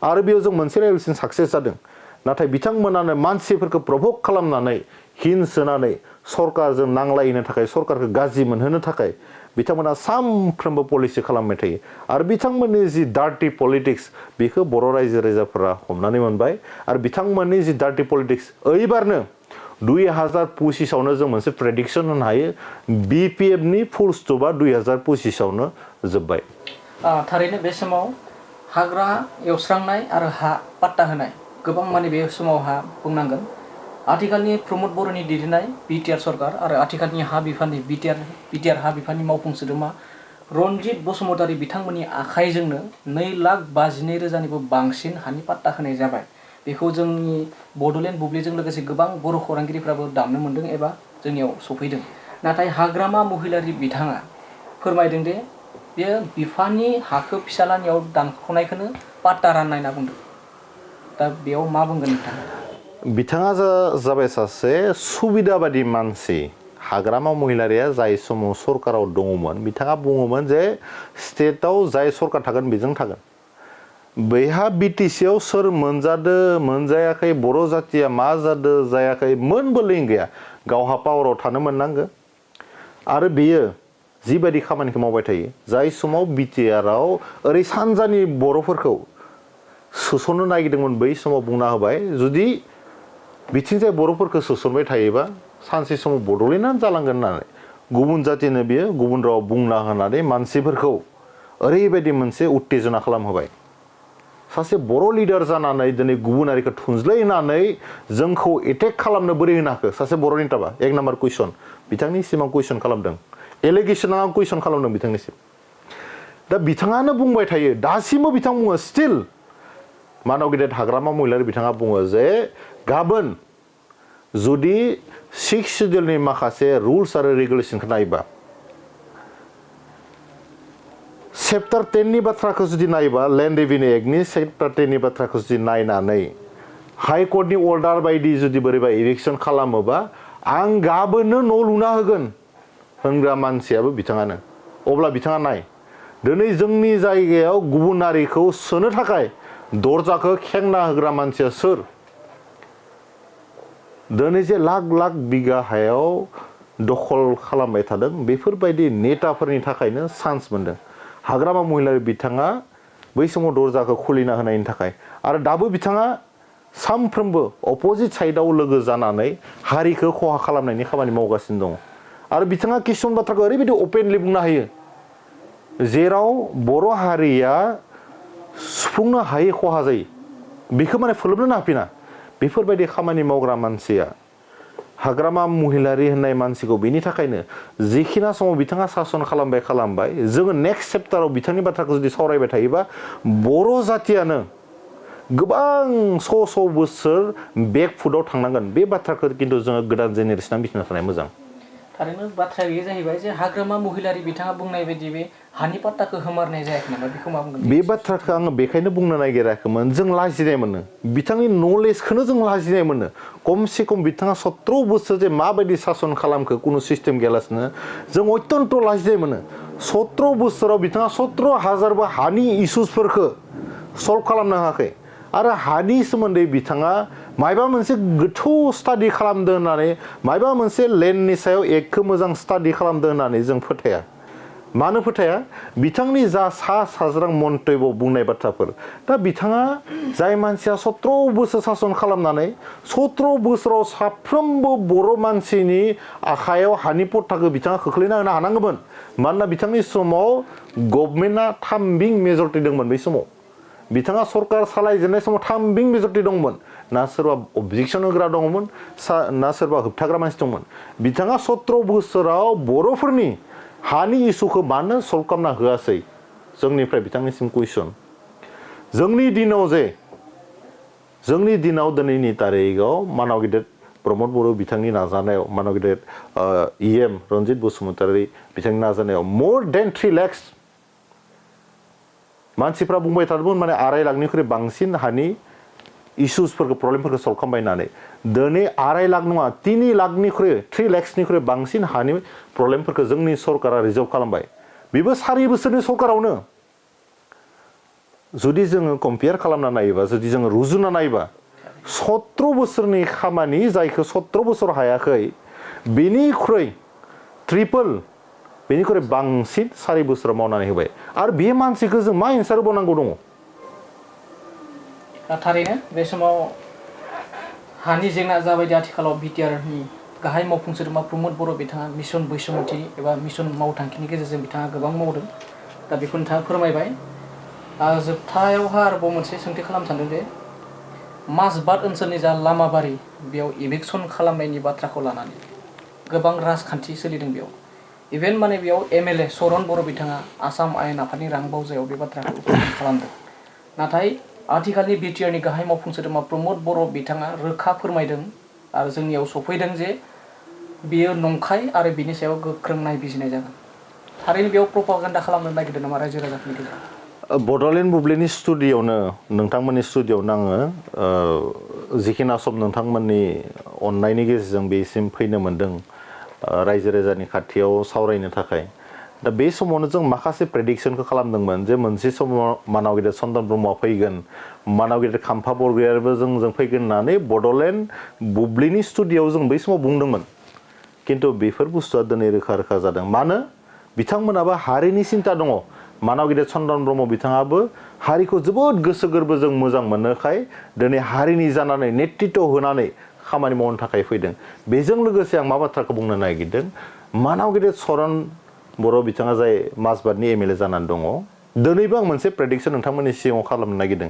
आरो बेयाव जों मोनसे लेभेलसिम साक्सेस जादों नाथाय बिथांमोनानो मानसिफोरखौ प्रभक खालामनानै हिन सोनानै सरकारजों नांलायनो थाखाय सरकारखौ गाज्रि मोनहोनो थाखाय बिथांमोना सानफ्रोमबो पलिसि खालामबाय थायो आरो बिथांमोननि जि डार्टि पलिटिक्स बेखौ बर' रायजो राजाफोरा हमनानै मोनबाय आरो बिथांमोननि जि डार्टि पलिटिक्स ओइबारनो 2025आवनो जों मोनसे प्रेडिक्सन होनो हायो बिपिएफनि फुल स्टपआ 2025आवनो जोब्बाय थारैनो बे समाव हाग्रा एवस्रांनाय आरो हा पाट्टा होनाय गोबां माने बे समावहा बुंनांगोन आथिखालनि प्रमद बर'नि दैदेननाय बिटिआर सरकार आरो आथिखालनि हा बिफाननि बिटिआर हा बिफाननि मावफुं सोद्रोमा रनजित बसुमतारि बिथांमोननि आखाइजोंनो 2,52,000निबो बांसिन हानि पाट्टा होनाय जाबाय बेखौ जोंनि बड'लेण्ड बुब्लिजों लोगोसे गोबां बर' खौरांगिरिफ्राबो दामनो मोन्दों एबा जोंनियाव सफैदों नाथाय हाग्रामा महिलारि बिथाङा फोरमायदों दे बेयो बिफाननि हाखौ फिसालानियाव दानख'नायखौनो पाट्टा राननाय होनना बुंदों दा बेयाव मा बुंगोन नोंथाङा बिथाङा जाबाय सासे सुबिदा बादि मानसि हाग्रामा महिलारिया जाय समाव सरकाराव दङमोन बिथाङा बुङोमोन जे स्टेटआव जाय सरकार थागोन बेजों थागोन बैहा बिटिसियाव सोर मोनजादो मोनजायाखै बर' जातिया मा जादो जायाखै मोनबो लिंक गैया गावहा पावाराव थानो मोननांगो आरो बेयो जिबायदि खामानिखौ मावबाय थायो जाय समाव बिटिआरआव ओरै सानजानि बर'फोरखौ सोसननो नागिरदोंमोन बै समाव बुंना होबाय जुदि बिथिंजाय बर'फोरखौ सोसनबाय थायोबा सानसे समाव बड'लेण्डआनो जालांगोन होननानै गुबुन जातिनो बियो गुबुन रावाव बुंना होनानै मानसिफोरखौ ओरैबायदि मोनसे उत्तेजना खालामहोबाय सासे बर' लिडार जानानै दिनै गुबुन हारिखौ थुनज्लायनानै जोंखौ एटेक खालामनो बोरै होनो हाखो सासे बर' नेताबा एक नाम्बार कुइसन बिथांनिसिम आं कुइसन खालामदों एलिगेसनाव आं कुइसन खालामदों बिथांनिसिम दा बिथाङानो बुंबाय थायो दासिमबो बिथां बुङो स्टिल मानव गेदेर हाग्रामा महिलारि बिथाङा बुङो जे गाबोन जुदि 6 सिडिउलनि माखासे रुल्स आरो रेगुलेसनखौ नायोबा चेप्टार 10 नि बाथ्राखौ जुदि नायोबा लेन्ड रेभिनिउ एक्टनि चेप्टार 10 नि बाथ्राखौ जुदि नायनानै हाइ कर्टनि अर्डार बायदि जुदि बोरैबा इलेक्सन खालामोबा आं गाबोननो न' लुना होगोन होनग्रा मानसियाबो बिथाङानो अब्ला बिथाङा नाय दिनै जोंनि जायगायाव गुबुन हारिखौ सोनो थाखाय दरजाखौ खेंना होग्रा मानसिया सोर दिनै जे लाख लाख बिगा हायाव दखल खालामबाय थादों बेफोरबायदि नेताफोरनि थाखायनो चान्स मोनदों हाग्रामा महिलारि बिथाङा बै समाव दरजाखौ खुलिना होनायनि थाखाय आरो दाबो बिथाङा सानफ्रोमबो अपोजिट साइडआव लोगो जानानै हारिखौ खहा खालामनायनि खामानि मावगासिनो दङ आरो बिथाङा किसुमान बाथ्राखौ ओरैबायदि अपेनलि बुंनो हायो जेराव बर' हारिया सुफुंनो हायै खहा जायो बेखौ माने फोलोमनो हाफिना बेफोरबायदि खामानि मावग्रा मानसिया हाग्रामा महिलारि होननाय मानसिखौ बेनि थाखायनो जिखिना समाव बिथाङा सासन खालामबाय जोङो नेक्स्ट चेप्टाराव बिथांनि बाथ्राखौ जुदि सावरायबाय थायोबा बर' जातियानो गोबां श' बोसोर बेकफुटआव थांनांगोन बे बाथ्राखौ खिन्थु जोङो गोदान जेनेरेसना मिथिना थानाया मोजां थारैनो बाथ्राया बेयो जाहैबाय जे हाग्रामा महिलारि बिथाङा बुंनाय बायदि बे हानि पाट्टाखौ होमारनाय जायाखै नामा बेखौ मा बुंगोन बे बाथ्राखौ आङो बेखायनो बुंनो नागिराखैमोन जों लाजिनाय मोनो बिथांनि नलेजखौनो जों लाजिनाय मोनो खमसे खम बिथाङा 17 बोसोर जे माबायदि सासन खालामखो कुनु सिस्टेम गैयालासिनो जों अत्यन्त लाजिनाय मोनो 17 बोसोराव बिथाङा 17,000बो हानि इस्युसफोरखौ सल्भ खालामनो हायाखै आरो हानि सोमोन्दै बिथाङा मायबा मोनसे गोथौ स्टाडि खालामदों होननानै मायबा मोनसे लेन्डनि सायाव एकखौ मोजां स्टाडि खालामदों होननानै जों फोथाया मानो फोथाया बिथांनि जा साज्रां मन्तब्य बुंनाय बाथ्राफोर दा बिथाङा जाय मानसिया 17 बोसोर सासन खालामनानै 17 बोसोराव साफ्रोमबो बर' मानसिनि आखायाव हानि पट्टाखौ बिथाङा खोख्लैना होनो हानांगौमोन मानोना बिथांनि समाव गभर्नमेन्टआ 3 बिं मेजरिटि दंमोन बै समाव बिथाङा सरकार सालायजेननाय समाव 3 बिं मेजरिटि दंमोन ना सोरबा अबजेक्सन होग्रा दंमोन ना सोरबा होबथाग्रा मानसि दंमोन बिथाङा 17 बोसोराव बर'फोरनि हानि इस्युखौ मानो सल्भ खालामना होआसै जोंनिफ्राय बिथांनिसिम कुइसन जोंनि दिनाव दिनैनि तारिखआव मानव गेदेर प्रमद बर' बिथांनि नाजानायाव मानव गेदेर EM रन्जित बसुमतारी बिथांनि नाजानायाव more than 3 lakhs मानसिफ्रा बुंबाय थादोंमोन माने 2.5 लाखनिख्रुइ बांसिन हानि इस्युसफोरखौ प्रब्लेमफोरखौ सल्भ खालामबाय होननानै दिनै 2.5 लाख नङा 3 लाखनिख्रुइ 3 लाखसनिख्रुइ बांसिन हानि प्रब्लेमफोरखौ जोंनि सरकारा रिजल्भ खालामबाय बेबो 4 बोसोरनि सरकारावनो जुदि जोङो कम्पेयार खालामना नायोबा जुदि जोङो रुजुना नायोबा 17 बोसोरनि खामानि जायखौ 17 बोसोर हायाखै बेनिख्रुइ ट्रिपल बेनिख्रुइ बांसिन 4 बोसोराव मावनानै होबाय आरो बे मानसिखौ जों मा एन्सार होबावनांगौ दङ थारैनो बे समाव हानि जेंना जाबायदि आथिखालाव बिटिआरनि गाहाय मावफुं सोद्रोमा प्रमद बर' बिथाङा मिशन बैसोमुथि एबा मिशन मावथांखिनि गेजेरजों बिथाङा गोबां मावदों दा बेखौ नोंथाङा फोरमायबाय जोबथायावहा आरोबाव मोनसे सोंथि खालामनो सानदों जे माजबाद ओनसोलनि जा लामाबारि बेयाव इभिकसन खालामनायनि बाथ्राखौ लानानै गोबां राजखान्थि सोलिदों बेयाव इभेन माने बेयाव MLA सरन बर' बिथाङा आसाम आयेन आफादनि रां बावजायाव बे बाथ्राखौ उपस्থাপन खालामदों नाथाय आथिखालनि बिटिआरनि गाहाय मावफुं सोद्रोमा प्रमद बर' बिथाङा रोखा फोरमायदों आरो जोंनियाव सफैदों जे बियो नंखाय आरो बिनि सायाव गोख्रों नायबिजिरनाय जागोन थारैनो बेयाव प्रपागान्डा खालामनो नागिरदों नामा रायजो राजाफोरनि गेजेराव बड'लेण्ड बुब्लिनि स्टुडिअ'आवनो नोंथांमोननि स्टुडिअ'आवनो आङो जिखिना सम नोंथांमोननि अननायनि गेजेरजों बेसिम फैनो मोन्दों रायजो राजानि खाथियाव सावरायनो थाखाय दा बे समावनो जों माखासे प्रेडिक्शनखौ खालामदोंमोन जे मोनसे समाव मानाव गेदेर चन्दन ब्रह्मआ फैगोन मानाव गेदेर खाम्फा बरगयारिबो जों फैगोन होननानै बड'लेण्ड बुब्लिनि स्टुडिय'आव जों बै समाव बुंदोंमोन खिन्थु बेफोर बुस्थुआ दिनै रोखा रोखा जादों मानो बिथांमोनाबो हारिनि सिन्ता दङ मानाव गेदेर चन्दन ब्रह्म बिथाङाबो हारिखौ जोबोद गोसो गोरबोजों मोजां मोनोखाय दिनै हारिनि जानानै नेतृत्व होनानै खामानि मावनो थाखाय फैदों बेजों लोगोसे आं मा बाथ्राखौ बुंनो नागिरदों मानाव गेदेर चरण बर' बिथाङा जाय माजबादनि एमएलए जानानै दङ दिनैबो आं मोनसे प्रेडिक्शन नोंथांमोननि सिगाङाव खालामनो नागिरदों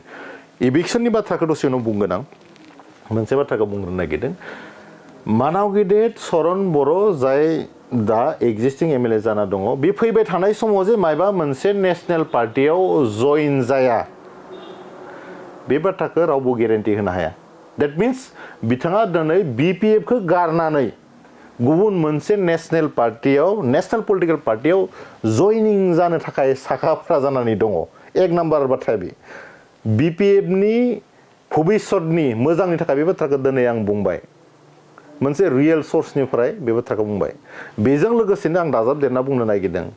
इभिक्सननि बाथ्राखौ दसे उनाव बुंगोन आं मोनसे बाथ्राखौ बुंनो नागिरदों मानाव गेदेर चरण बर' जाय दा एक्जिस्टिं एमएलए जाना दङ बे फैबाय थानाय समाव जे मायबा मोनसे नेशनेल पार्टियाव जइन जाया बे बाथ्राखौ रावबो गेरेन्टि होनो हाया That means बिथाङा दिनै BPF गारनानै गुबुन मोनसे नेशनेल पार्टियाव नेशनेल पलिटिकल पार्टियाव जइनिं जानो थाखाय साखाफारा जानानै दङ एक नाम्बार बाथ्राया बे BPFनि भबिष्यतनि मोजांनि थाखाय बे बाथ्राखौ दिनै आं बुंबाय मोनसे रियेल सर्सनिफ्राय बे बाथ्राखौ बुंबाय बेजों लोगोसेनो आं दाजाबदेरना बुंनो नागिरदों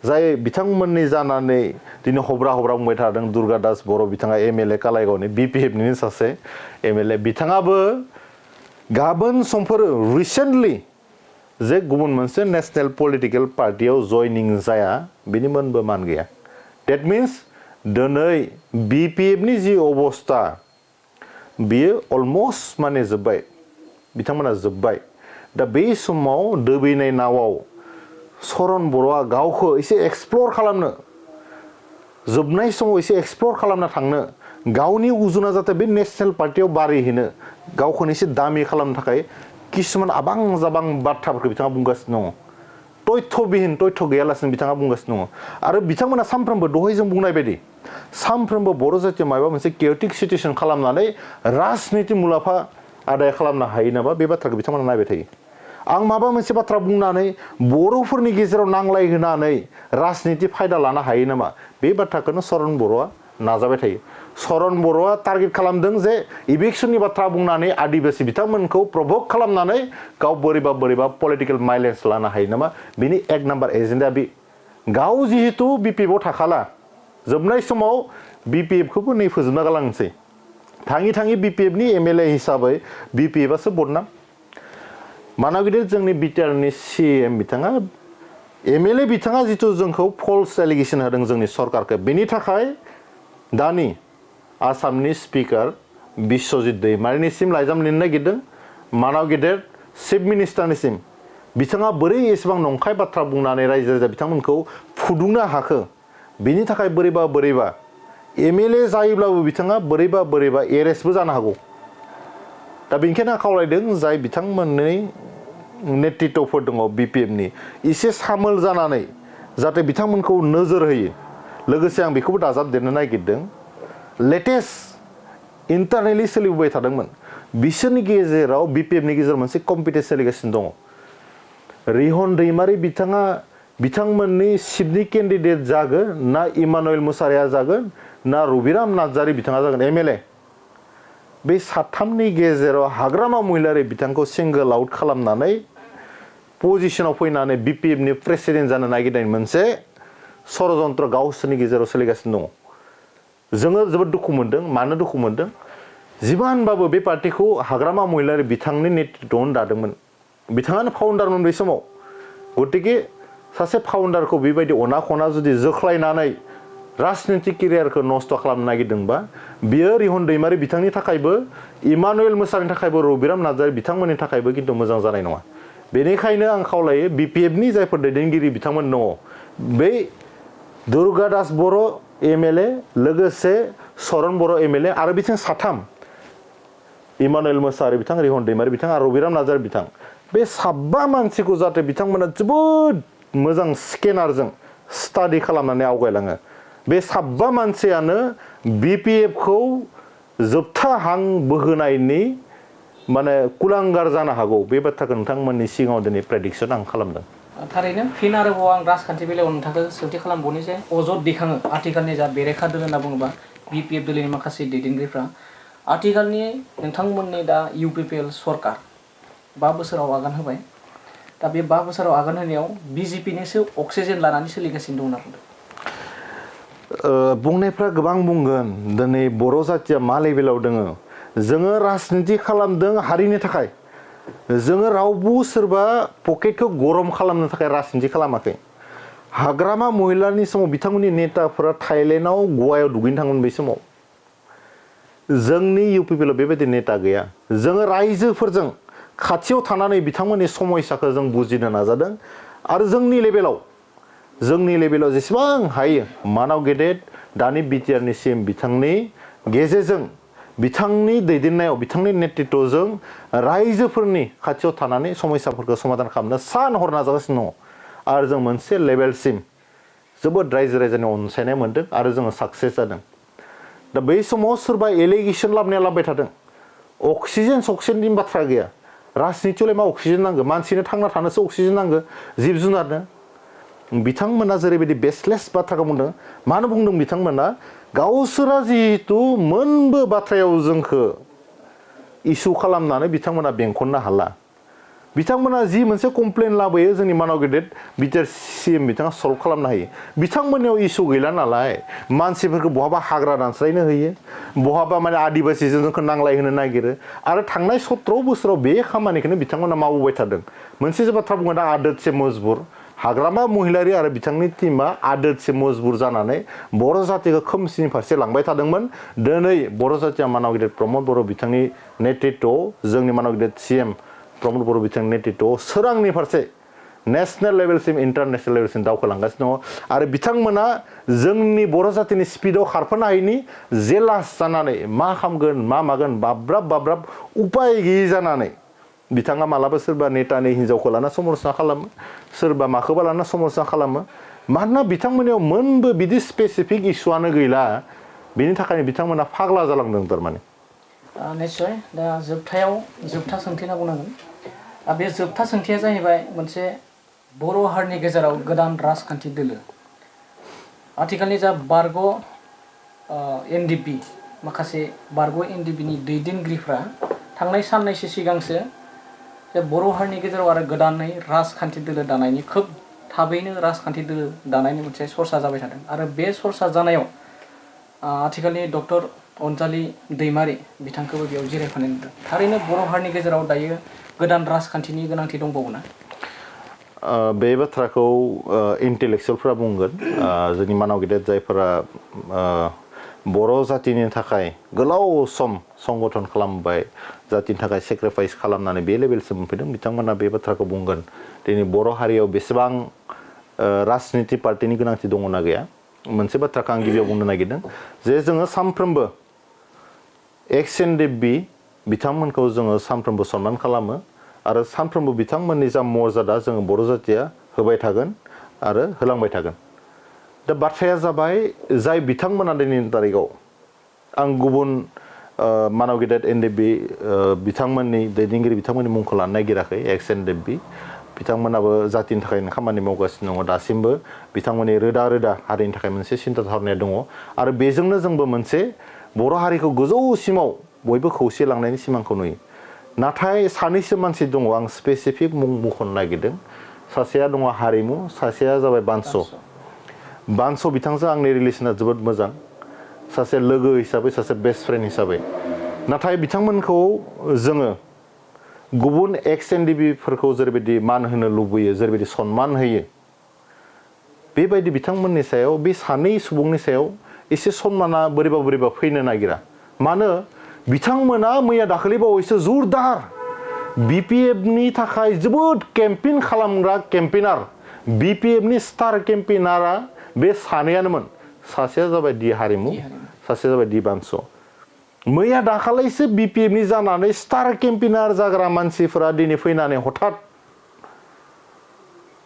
जाय बिथांमोननि जानानै दिनै हब्रा बुंबाय थादों दुर्गा दास बर' बिथाङा एमएलए कालाइगावनि BPFनि सासे एमएलए बिथाङाबो गाबोन समफोर रिसेन्टलि जे गुबुन मोनसे नेशनेल पलिटिकल पार्टियाव जइनिं जाया बिनि मोनबो मान गैया डेट मिन्स दिनै BPFनि जि अबस्था बियो अलमस्ट माने जोब्बाय बिथांमोना जोब्बाय दा बे समाव दोबैनाय नावाव चरण बर'आ गावखौ एसे एक्सप्लर खालामनो जोबनाय समाव एसे एक्सप्लर खालामना थांनो गावनि उजुना जाहाथे बे नेशनेल पार्टियाव बारिहैनो गावखौनो एसे दामि खालामनो थाखाय किसुमान आबां जाबां बाथ्राफोरखौ बिथाङा बुंगासिनो दङ तथ्यबिहीन तथ्य गैयालासिनो बिथाङा बुंगासिनो दङ आरो बिथांमोना सानफ्रोमबो दहाय जों बुंनाय बायदि सानफ्रोमबो बर' जाथियाव माबा मोनसे केअटिक सिटुएसन खालामनानै राजनिति मुलाम्फा आदाय खालामनो हायो नामा बे बाथ्राखौ बिथांमोना नायबाय थायो आं माबा मोनसे बाथ्रा बुंनानै बर'फोरनि गेजेराव नांलाय होनानै राजनिति फायदा लानो हायो नामा बे बाथ्राखौनो चरण बर'आ नाजाबाय थायो चरण बर'आ टार्गेट खालामदों जे इभिक्सननि बाथ्रा बुंनानै आदिबासि बिथांमोनखौ प्रभक खालामनानै गाव बोरैबा पलिटिकेल माइलेज लानो हायो नामा बिनि एक नाम्बार एजेन्डा बे गाव जिहेतु BPFआव थाखाला जोबनाय समाव BPFखौबो नै फोजोबना गालांसै थाङि BPFनि एमएलए हिसाबै BPFआसो बदनाम मानाव गिदिर जोंनि बिटिआरनि CM बिथाङा एमएलए बिथाङा जिथु जोंखौ फल्स एलिगेसन होदों जोंनि सरकारखौ बेनि थाखाय दानि आसामनि स्पिकार बिस्वजित दैमारिनिसिम लाइजाम लिरनो नागिरदों मानाव गेदेर चिफ मिनिस्टारनिसिम बिथाङा बोरै एसेबां नंखाय बाथ्रा बुंनानै रायजो राजा बिथांमोनखौ फुदुंनो हाखो बिनि थाखाय बोरैबा एमएलए जायोब्लाबो बिथाङा बोरैबा एरेस्टबो जानो हागौ दा बेनिखायनो आं खावलायदों जाय बिथांमोननि नेतृत्वफोर दङ BPFनि एसे सामोल जानानै जाहाथे बिथांमोनखौ नोजोर होयो लोगोसे आं बेखौबो दाजाबदेरनो नागिरदों लेटेस्ट इन्टारनेटलि सोलिबोबाय थादोंमोन बिसोरनि गेजेराव BPFनि गेजेराव मोनसे कम्पिटिसन सोलिगासिनो दङ रिहन दैमारि बिथाङा बिथांमोननि चिफनि केन्डिडेट जागोन ना इमानुएल मुसाहारिया जागोन ना रबिराम नार्जारि बिथाङा जागोन एमएलए बे साथामनि गेजेराव हाग्रामा महिलारि बिथांखौ सिंगल आउट खालामनानै पजिशनाव फैनानै BPFनि प्रेसिडेन्ट जानो नागिरनाय मोनसे षड़यन्त्र गावसोरनि गेजेराव सोलिगासिनो दङ जोङो जोबोद दुखु मोनदों मानो दुखु मोनदों जिमानबाबो बे पार्टिखौ हाग्रामा महिलारि बिथांनि नेतृत्वआवनो दादोंमोन बिथाङानो फाउन्डारमोन बै समाव गतिके सासे फाउन्डारखौ बेबायदि अना खना जुदि जोख्लायनानै राजनीतिक केरियारखौ नस्थ' खालामनो नागिरदोंबा बियो रिहन दैमारि बिथांनि थाखायबो इमानुएल मुसाहारिनि थाखायबो रबिराम नार्जारि बिथांमोननि थाखायबो खिन्थु मोजां जानाय नङा बेनिखायनो आं खावलायो BPFनि जायफोर दैदेनगिरि बिथांमोन दङ बै दुर्गा दास बर' एमएलए लोगोसे चरण बर' एमएलए आरो बिथिं साथाम इमानुएल मुसाहारि बिथां रिहन दैमारि बिथां आरो रबिराम नार्जारि बिथां बे साबा मानसिखौ जाहाथे बिथांमोना जोबोद मोजां स्केनारजों स्टाडि खालामनानै आवगायलाङो बे साबा मानसियानो BPFखौ जोबथा हां बोहोनायनि माने कुलांगार जानो हागौ बे बाथ्राखौ नोंथांमोननि सिगाङाव दिनै प्रेडिक्सन आं खालामदों थारैनो फिन आरोबाव आं राजखान्थि बेलायाव नोंथांखौ सोंथि खालामबावनि जे अजद दैखाङो आथिखालनि जा बेरेखा दोलो होनना बुङोबा BPF दोलोनि माखासे दैदेनगिरिफ्रा आथिखालनि नोंथांमोननि दा UPPL सरकार 5 बोसोराव आगान होबाय दा बे 5 बोसोराव आगान होनायाव बिजेपिनिसो अक्सिजेन लानानै सोलिगासिनो दं होनना बुंदों। बुंनायफ्रा गोबां बुंगोन दिनै बर' जातिया मा लेभेलाव दोङो जोङो राजनिति खालामदों हारिनि थाखाय जोङो रावबो सोरबा पकेटखौ गरम खालामनो थाखाय राजनिति खालामाखै हाग्रामा महिलानि समाव बिथांमोननि नेताफोरा थाइलेण्डआव गवायाव दुगैनो थाङोमोन बै समाव जोंनि UPPLआव बेबायदि नेता गैया जोङो रायजोफोरजों खाथियाव थानानै बिथांमोननि समस्याखौ जों बुजिनो नाजादों आरो जोंनि लेभेलाव जेसेबां हायो मानाव गेदेर दानि बिटिआरनि CM बिथांनि गेजेरजों बिथांनि दैदेननायाव बिथांनि नेतृत्वजों रायजोफोरनि खाथियाव थानानै समस्याफोरखौ समाधान खालामनो सान हर नाजागासिनो दङ आरो जों मोनसे लेभेलसिम जोबोद रायजो राजानि अनसायनाय मोनदों आरो जोङो साक्सेस जादों दा बै समाव सोरबा एलिगेसन लाबोबाय थादों अक्सिजेननि बाथ्रा गैया राजनितियावलाय मा अक्सिजेन नांगौ मानसिनो थांना थानोसो अक्सिजेन नांगौ जिब जुनारनो बिथांमोना जेरैबायदि बेसलेस बाथ्राखौ बुंदों मानो बुंदों बिथांमोना गावसोरा जिहेतु मोनबो बाथ्रायाव जोंखौ इसु खालामनानै बिथांमोना बेंखननो हाला बिथांमोना जि मोनसे कमप्लेन लाबोयो जोंनि मानाव गेदेर बिटिआर CM बिथाङा सल्भ खालामनो हायो बिथांमोननियाव इसु गैला नालाय मानसिफोरखौ बहाबा हाग्रा दानस्रायनो होयो बहाबा माने आदिबासिजों जोंखौ नांलायहोनो नागिरो आरो थांनाय 17 बोसोराव बे खामानिखौनो बिथांमोना मावबोबाय थादों मोनसे बाथ्रा बुङो दा आदत से मजबुर हाग्रामा महिलारि आरो बिथांनि टीमा आदत से मजबुर जानानै बर' जातिखौ खोमसिनि फारसे लांबाय थादोंमोन दिनै बर' जातिया मानाव गेदेर प्रमद बर' बिथांनि नेतृत्वआव जोंनि मानाव गेदेर CM प्रमद बर' बिथांनि नेतृत्वआव सोरांनि फारसे नेशनेल लेभेलसिम इन्टारनेशनेल लेभेलसिम दावखोलांगासिनो दङ आरो बिथांमोना जोंनि बर' जातिनि स्पिडआव खारफानो हायैनि जेलास जानानै मा खालामगोन मा मागोन बाब्राब उपाय गैयै जानानै बिथाङा मालाबा सोरबा नेतानि हिन्जावखौ लाना समरसा खालामो सोरबा माखौबा लाना समरसा खालामो मानोना बिथांमोननियाव मोनबो बिदि स्पेसिफिक इसुआनो गैला बेनि थाखायनो बिथांमोना फाग्ला जालांदों थारमाने निश्चय दा जोबथा सोंथि होनना बुंनांगोन बे जोबथा सोंथिया जाहैबाय मोनसे बर' हारिनि गेजेराव गोदान राजखान्थि दोलो आथिखालनि जा बारग' NDP माखासे बारग' NDPनि दैदेनगिरिफ्रा थांनाय साननैसो सिगांसो जे बर' हारिनि गेजेराव आरो गोदानै राजखान्थि दोलो दानायनि खोब थाबैनो राजखान्थि दोलो दानायनि मोनसे सरसा जाबाय थादों आरो बे सरसा जानायाव आथिखालनि डक्टर अनजालि दैमारि बिथांखौबो बेयाव जिरायफानाय नुदों थारैनो बर' हारिनि गेजेराव दायो गोदान राजखान्थिनि गोनांथि दंबावोना बे बाथ्राखौ इन्टेलेक्सुवेलफ्रा बुंगोन जोंनि मानाव गेदेर जायफोरा बर' जातिनि थाखाय गोलाव सम संगठन खालामबाय जातिनि थाखाय सेक्रिफाइस खालामनानै बे लेभेलसिम मोनफैदों बिथांमोना बे बाथ्राखौ बुंगोन दिनै बर' हारियाव बेसेबां राजनिति पार्टिनि गोनांथि दङना गैया मोनसे बाथ्राखौ आं गिबियाव बुंनो नागिरदों जे जोङो सानफ्रोमबो XNDP बिथांमोनखौ जोङो सानफ्रोमबो सनमान खालामो आरो सानफ्रोमबो बिथांमोननि जा मर्यादा जोङो बर' जातिया होबाय थागोन आरो होलांबाय थागोन दा बाथ्राया जाबाय जाय बिथांमोना दिनैनि तारिखआव आं गुबुन मानाव गेदेर NDP बिथांमोननि दैदेनगिरि बिथांमोननि मुंखौ लानो नागिराखै XNDP बिथांमोनाबो जातिनि थाखाय खामानि मावगासिनो दङ दासिमबो बिथांमोननि रोदा हारिनि थाखाय मोनसे सिन्था धारनाया दङ आरो बेजोंनो जोंबो मोनसे बर' हारिखौ गोजौसिमाव बयबो खौसे लांनायनि सिमांखौ नुयो नाथाय सानैसो मानसि दङ आं स्पेसिफिक मुं मख'नो नागिरदों सासेया दङ हारिमु सासेया जाबाय बानस' बिथांजों आंनि रिलेसना जोबोद मोजां सासे लोगो हिसाबै सासे बेस्ट फ्रेन्ड हिसाबै नाथाय बिथांमोनखौ जोङो गुबुन XNDPफोरखौ जेरैबायदि मान होनो लुबैयो जेरैबायदि सनमान होयो बेबायदि बिथांमोननि सायाव बे सानै सुबुंनि सायाव एसे सनमाना बोरैबा फैनो नागिरा मानो बिथांमोना मैया दाखालि बावैसो जोरदार BPFनि थाखाय जोबोद केम्पेइन खालामग्रा केम्पेइनार BPFनि स्टार केम्पेइनारा बे सानैयानोमोन सासेया जाबाय दि हारिमु सासेया जाबाय दि बानस' मैया दाखालैसो BPFनि जानानै स्टार केम्पेइनार जाग्रा मानसिफोरा दिनै फैनानै हठात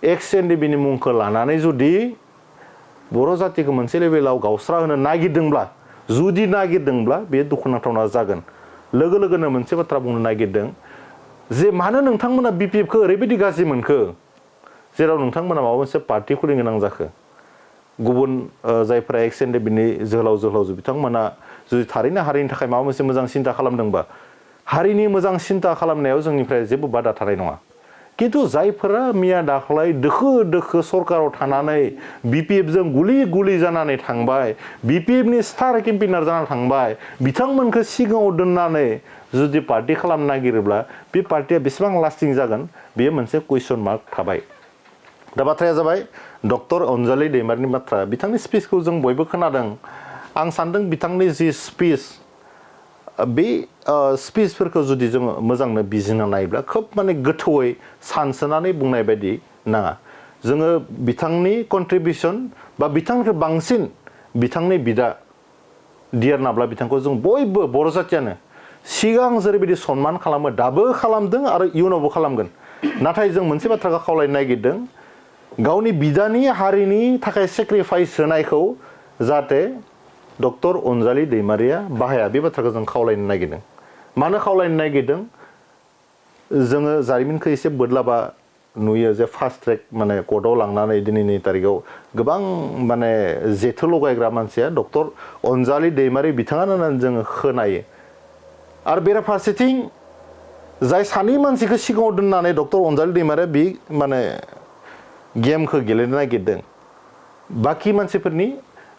XNDPनि मुंखौ लानानै जुदि बर' जातिखौ मोनसे लेभेलाव गावस्रा होनो नागिरदोंब्ला बे दुखुनांथावना जागोन लोगोनो मोनसे बाथ्रा बुंनो नागिरदों जे मानो नोंथांमोना BPFखौ ओरैबायदि गाज्रि मोनखो जेराव नोंथांमोना माबा मोनसे पार्टि खुलिनो गोनां जाखो गुबुन जायफोरा XNDPनि जोहोलाव बिथांमोना जुदि थारैनो हारिनि थाखाय माबा मोनसे मोजां सिन्था खालामदोंबा हारिनि मोजां सिन्था खालामनायाव जोंनिफ्राय जेबो बादा थानाय नङा किन्तु जायफोरा मिया दाख्लै दोखो दोखो सरकाराव थानानै BPF जों गुलि गुलि जानानै थांबाय BPF नि स्टार केम्पेइनार जाना थांबाय बिथांमोनखौ सिगाङाव दोननानै जुदि पार्टी खालामनो नागिरोब्ला बे पार्टीया बेसेबां लास्टिं जागोन बेयो मोनसे कुइसन मार्क थाबाय दा बाथ्राया जाबाय डक्टर अनजालि दैमारिनि बाथ्रा बिथांनि स्पिचखौ जों बयबो खोनादों आं सानदों बिथांनि जि स्पिच बे स्पिचफोरखौ जुदि जों मोजांनो बिजिरना नायोब्ला खोब माने गोथौयै सानसोनानै बुंनाय बायदि नाङा जोङो बिथांनि कन्ट्रिबिउसन बा बिथांनिफ्राय बांसिन बिथांनि बिदा दियारनाब्ला बिथांखौ जों बयबो बर' जातियानो सिगां जेरैबायदि सन्मान खालामो दाबो खालामदों आरो इयुनावबो खालामगोन नाथाय जों मोनसे बाथ्राखौ खावलायनो नागिरदों गावनि बिदानि हारिनि थाखाय सेक्रिफाइस होनायखौ जाहाथे डक्टर अनजालि दैमारिया बाहाया बे बाथ्राखौ जों खावलायनो नागिरदों मानो खावलायनो नागिरदों जोङो जारिमिनखौ एसे बोदलाबा नुयो जे फास्ट ट्रेक माने कर्टआव लांनानै दिनैनि तारिखाव गोबां माने जेथो लगायग्रा मानसिया डक्टर अनजालि दैमारि बिथाङानो होननानै जोङो खोनायो आरो बेराफारसेथिं जाय सानै मानसिखौ सिगाङाव दोननानै डक्टर अनजालि दैमारिया बे माने गेमखौ गेलेनो नागिरदों बाखि मानसिफोरनि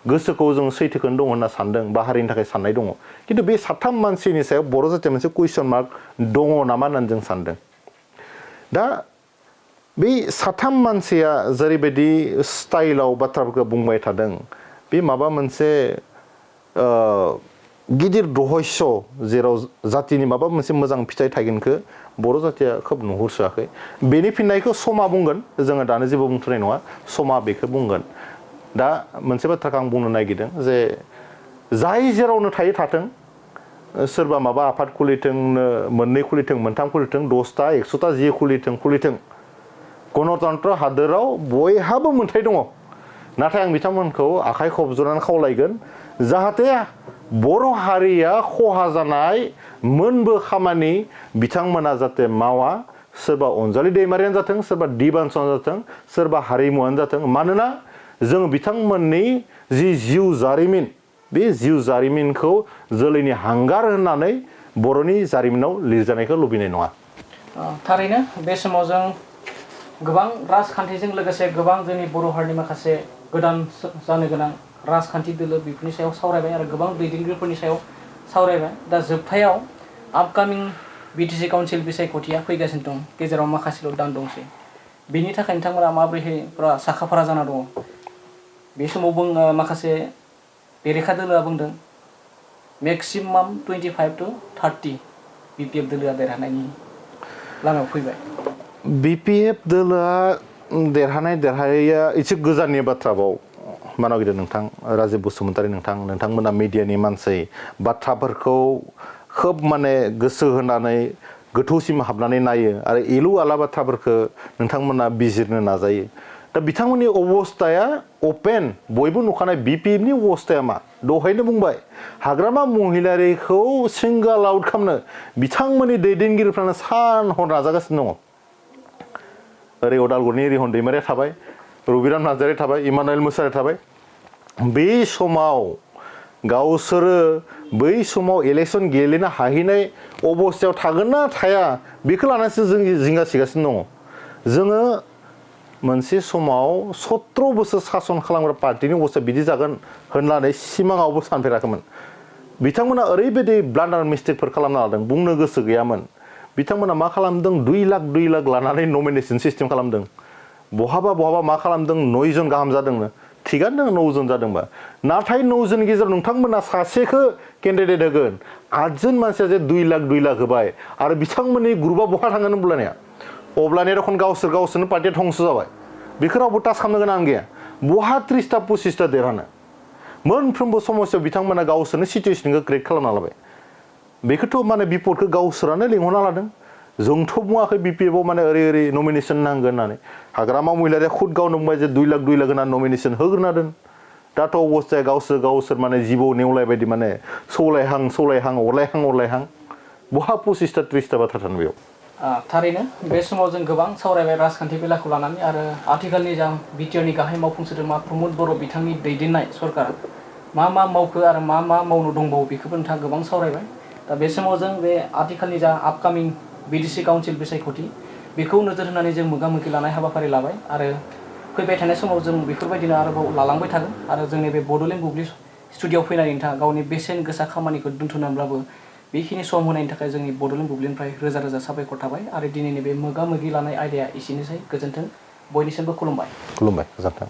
गोसोखौ जों सैथोखौनो दङ होनना सानदों बा हारिनि थाखाय साननाय दङ किन्तु बे साथाम मानसिनि सायाव बर' जातिया मोनसे कुइसन मार्क दङ नामा होननानै जों सानदों दा बे साथाम मानसिया जेरैबायदि स्टाइलाव बाथ्राफोरखौ बुंबाय थादों बे माबा मोनसे गिदिर रहस्य जेराव जातिनि माबा मोनसे मोजां फिथाइ थागोनखौ बर' जातिया खोब नुहुरसोआखै बेनि फिननायखौ समा बुंगोन जोङो दानो जेबो बुंथ'नाय नङा समा बेखौ बुंगोन दा मोनसे बाथ्राखौ आं बुंनो नागिरदों जे जाय जेरावनो थायो थाथों सोरबा माबा आफाद खुलिथों मोननै खुलिथों मोनथाम खुलिथों 10टा 100टा जि खुलिथों गणतन्त्र हादोराव बयहाबो मोनथाय दङ नाथाय आं बिथांमोनखौ आखाइ खबजनानै खावलायगोन जाहाथे बर' हारिया खहा जानाय मोनबो खामानि बिथांमोना जाहाथे मावा सोरबा अनजालि दैमारियानो जाथों सोरबा दिबानसआनो जाथों सोरबा हारिमुआनो जाथों मानोना जों बिथांमोननि जि जिउ जारिमिन बे जिउ जारिमिनखौ जोलैनि हांगार होननानै बर'नि जारिमिनाव लिरजानायखौ लुबैनाय नङा थारैनो बे समाव जों गोबां राजखान्थिजों लोगोसे गोबां जोंनि बर' हारिनि माखासे गोदान जानो गोनां राजखान्थि दोलो बेफोरनि सायाव सावरायबाय आरो गोबां दैदेनगिरिफोरनि सायाव सावरायबाय दा जोबथायाव आपकामिं बिटिसि काउन्सिल बिसायख'थिया फैगासिनो दं गेजेराव माखासेल' दान दंसै बेनि थाखाय नोंथांमोना माबोरैहाय साखाफारा जाना दङ बे समाव माखासे बेरेखा दोलोआ बुंदों मेक्सिमाम 25 to 30 BPF दोलोआ देरहानायनि लामायाव फैबाय BPF दोलोआ देरहानाया एसे गोजाननि बाथ्राबाव मा नागिरदों नोंथां राजिब बसुमतारी नोंथांमोना मिडियानि मानसि बाथ्राफोरखौ खोब माने गोसो होनानै गोथौसिम हाबनानै नायो आरो एलु आला बाथ्राफोरखौ नोंथांमोना बिजिरनो नाजायो दा बिथांमोननि अबस्थाया अपेन बयबो नुखानाय BPF नि अबस्थाया मा दहायनो बुंबाय हाग्रामा महिलारिखौ सिंगल आउट खालामनो बिथांमोननि दैदेनगिरिफ्रानो सान हर नाजागासिनो दङ ओरै अदालगुरिनि रिहन दैमारिया थाबाय रबिराम नार्जारि थाबाय इमानुएल मुसाहारि थाबाय बे समाव गावसोरो बै समाव इलेक्सन गेलेनो हाहैनाय अबस्थायाव थागोन ना थाया बेखौ लानानैसो जों जिंगासिगासिनो दङ जोङो मोनसे समाव 17 बोसोर सासन खालामग्रा पार्टीनि अबस्था बिदि जागोन होननानै सिमाङावबो सानफेराखैमोन बिथांमोना ओरैबायदि ब्लान्डार मिस्टेकफोर खालामना लादों बुंनो गोसो गैयामोन बिथांमोना मा खालामदों 2 लाख लानानै नमिनेशन सिस्टेम खालामदों बहाबा मा खालामदों 9 जन गाहाम जादोंनो थिगानो दङ 9 जन जादोंबा नाथाय 9 जननि गेजेराव नोंथांमोना सासेखौ केन्डिडेट होगोन 8 जन मानसिया जे 2 लाख होबाय आरो बिथांमोननि ग्रुपआ बहा थांगोन अब्लानिया रखम गावसोरनो पार्टिया धंस जाबाय बेखौ रावबो टाच खालामनो गोनां गैया बहा 30टा 25टा देरहानो मोनफ्रोमबो समस्यायाव बिथांमोना गावसोरनो सिचुएसनखौ क्रिएट खालामना लाबाय बेखौथ' माने बिपदखौ गावसोरानो लिंहरना लादों जोंथ' बुङाखै BPFआव माने ओरै नमिनेशन नांगोन होननानै हाग्रामा महिलारिया खुद गावनो बुंबाय जे 2 लाख होननानै नमिनेशन होग्रोना दोन दाथ' अबस्थाया गावसोर माने जिबौ नेवलाय बायदि माने सौलायहां अरलायहां बहा 25टा 30टा बाथ्रा थानो बेयाव थारैनो बे समाव जों गोबां सावरायबाय राजखान्थि बेलाखौ लानानै आरो आथिखालनि जा बिटिआरनि गाहाय मावफुं सोद्रोमा प्रमद बर' बिथांनि दैदेननाय सरकारा मा मावखो आरो मा मावनो दंबावो बेखौबो नोंथाङा गोबां सावरायबाय दा बे समाव जों बे आथिखालनि जा आपकामिं बिटिसि काउन्सिल बिसायख'थि बेखौ नोजोर होनानै जों मोगा मोगि लानाय हाबाफारि लाबाय आरो फैबाय थानाय समाव जों बेफोरबायदिनो आरोबाव लालांबाय थागोन आरो जोंनि बे बड'लेण्ड बुब्लि स्टुडिय'आव फैनानै नोंथाङा गावनि बेसेन गोसा खामानिखौ दोनथ'नानैब्लाबो बेखिनि सम होनायनि थाखाय जोंनि बड'लेण्ड बुब्लिनिफ्राय रोजा रोजा साबायखर थाबाय आरो दिनैनि बे मोगा मोगि लानाय आयदाया एसेनोसै गोजोन्थों बयनिसिमबो खुलुमबाय खुलुमबाय गोजोन्थों